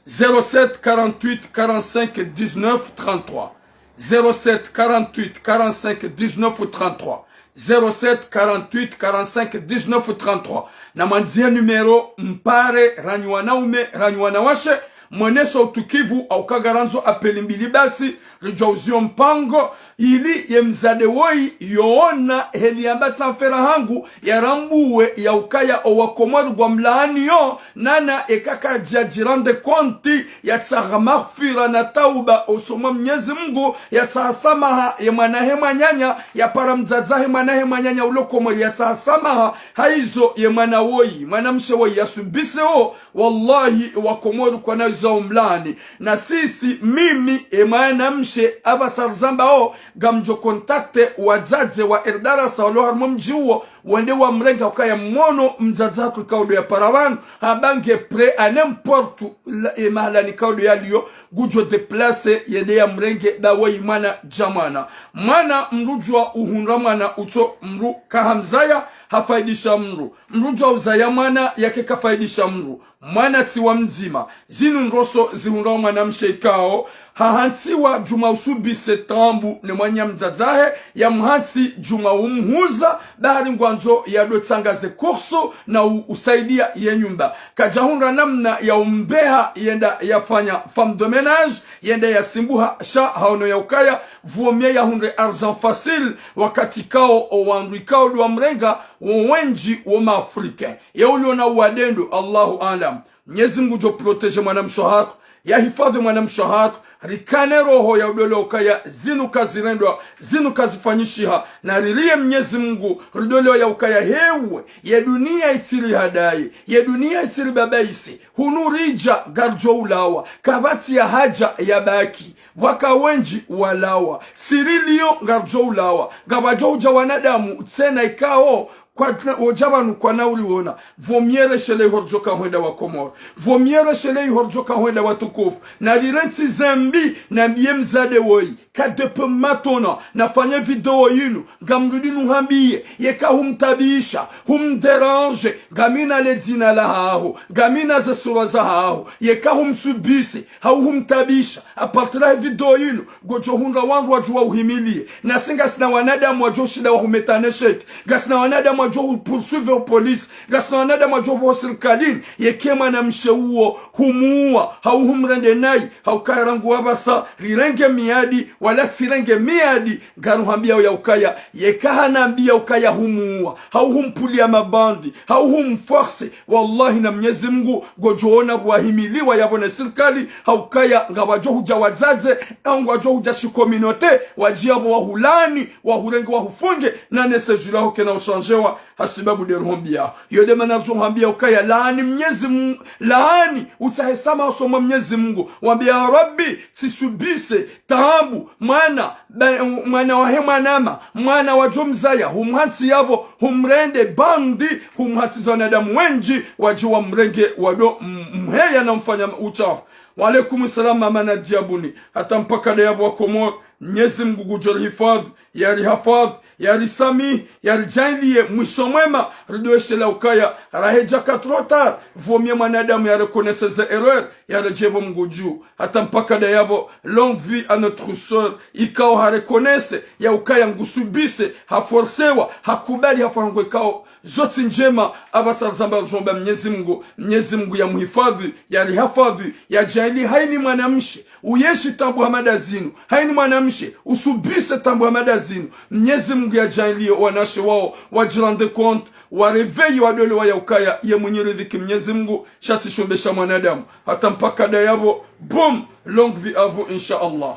Zéro sept quarante-huit quarante-cinq dix-neuf trente-trois. Zéro sept quarante-huit quarante-cinq dix-neuf trente-trois. Zéro sept quarante-huit quarante-cinq dix-neuf trente-trois. Na mwandzihe numéro mpare, ranyi wanaume, ranyi wanawashe, mwonese utukivu, au ka ngarandzo appel mbili basi, ridjo uzio mpango, ili ye mdzadze woyi yoona heli yamba tsamfera hangu, yarambuwe ya ukaya owakomori ngwa mlaaniyo, nana eka kadja dji rendre compte, yatsaha maghfira na tauba usoni mwa Mnyezi Mungu, yatsaha samaha ye mwanahe mwananya, yapara mdzadze wahe mwanahe mwananya ulo Komori, yatsaha samaha, haizo ye mwana woyi, mwanamshe woyi yasubise wo, wallahi, wakomori kwana za umlaani. Na sisi, mimi, e mwanamshe, aba sarzamba o, ngamdjo contacter wadzadze wa erdarasa walo harumwa mdji uwo, wende wamrenge ukaya mwono mdzadze hatru kaudo yapara pvanu, hamba nge prêt à n'importe la, e mahalani kaudo yaliyo, ngudjo déplacer yende yamrenge, ba woyi mwana dja mwana. Mwana mrudjua uhundra mwana utso mdru kahamzaya, hafaidisha mdru. Mdru djua uzaya mwana yake kafaidisha mdru. Mwana tsi wa mdzima. Zinu ndroso zihundrao mwanamshe ikao hahantsiwa djumwa usubise taabu ne mwananya mdzadze wahe, yamhantsi djumwa umhuza, bahari ngwandzo yado tsanga ze kursu na u-, usaidia ye nyumba. Kadjahundra namna ya umbeha yende yafanya femme de ménage, yende yasimbuha, sha haono ya ukaya, vaut mieux yahundre argent facile, wakati ikao owandru ikao ndo wamrenga, wo wendji wo ma Africains. Ye uliona uwade ndo, Allahu aalam. Mnyezi Mungu ngudjo protéger mwanamshe hatru, yahifadhwi mwanamshe hatru, rikane roho ya udole ukaya zinu kazirendwa, zinu kazifanyishiha, na ririye Mnyezi Mungu, ridole ya ukaya hewe, ye dunia itsiri hadaye, ye dunia itsiri babaise, hunu ridja ngaridjo ulawa, kapvatsi ya hadja ya baki, pvwaka wendji walawa, siriliyo ngaridjo ulawa, ngapvadjo udja wanadamu tsena ikao, kwa, wodja pvanu kwana uriona, vaut mieux reshelee iho ridjo kahwenda wakomori, vaut mieux reshelee iho ridjo kahwenda watukufu, na rirentsi zembi, nambiye mdzadze woyi, ka depuis maintenant, nafanye video yinu, ngamrudi nuhambiye, yeka humtabisha, humdéranger, ngamina le dzina lahaho, ngamina ze sura zahaho, yeka humsubise, hau humtabisha, à partir ya video yinu, ngodjo hundra wandru wadjo wauhimiliye. Nasi ngasina wanadamu wadjo shinda wahumetane sheke. Ngasina wanadamu wadjo hupoursuivre ho police. Ngasina wanadamu wadjo ho sirikalini. Yeka mwanamshe uwo humuwa, hau humrende nayi, hau kaya rangu wapvasa, rirenge miadi, wala tsirenge miadi, ngaruhambiya ya ukaya, yeka hanambiya ukaya humuwa, hau humpuliya mabandi, hau humforcer, wallahi na Mnyezi Mungu, ngodjo ona pvwahimiliwa yapvo ne sirikali, hau kaya ngapvadjo hudja wadzadze, au ngwadjo hudja shi communauté, wadjiya pvo wahulaani, wahurenge wahufunge, na ne séjour yaho kena ushanjewa, hasibabu de roho mbi yaho. Yo de mana ridjo hambiya ukaya laani Mnyezi Mungu, laani, utsahe samaha usoni mwa Mnyezi Mungu, wambiye ya Rabbi, tsisubise, taabu, mwana, ba, mwana wahe mwanama, mwana wadjo mzaya, humhantsi yapvo, humrende bandi, humhantsi za wanadamu wendji, wadje wamrenge, wado m-, mheya na mfanya uchafu. Wa alaikum salam, mama Nadia Buni. Hata mpaka de yapvo wakomori, Mnyezi Mungu ngudjo rihifadhwi, yarihifadhwi, yarisamihi, yaridjaanliye mwiso mwema, ridoweshelea ukaya, rahedja ka trop tard, vaut mieux mwanadamu yareconnaisse ze erreur, yaredjee pvo Mngu dju. Hata mpaka ndayapvo, longue vie à notre sœur, ikao hareconnaisse, ya ukaya ngusubise, haforsewa, hakubali, hafanya ndrongoo ikao, zo tsi ndjema, apvasa rizamba ridjomba Mnyezi Mngu, Mnyezi Mngu yamuhifadhwi, yarihifadhwi, yadjaanliye hayina mwanamshe uyenshi taabu hama ndazinu, hayina mwanamshe usubise taabu hama ndazinu, Mnyezi Mngu yadjaanliye wanawashe wao, wadjirende compte, waréveillé, wadolewa ya ukaya, ye mwinyi riziki Mnyezi Mngu, sha tsi shumbe sha mwanadamu. Hata mpaka ndayapvo, boum, longue vie à vous, insha Allah.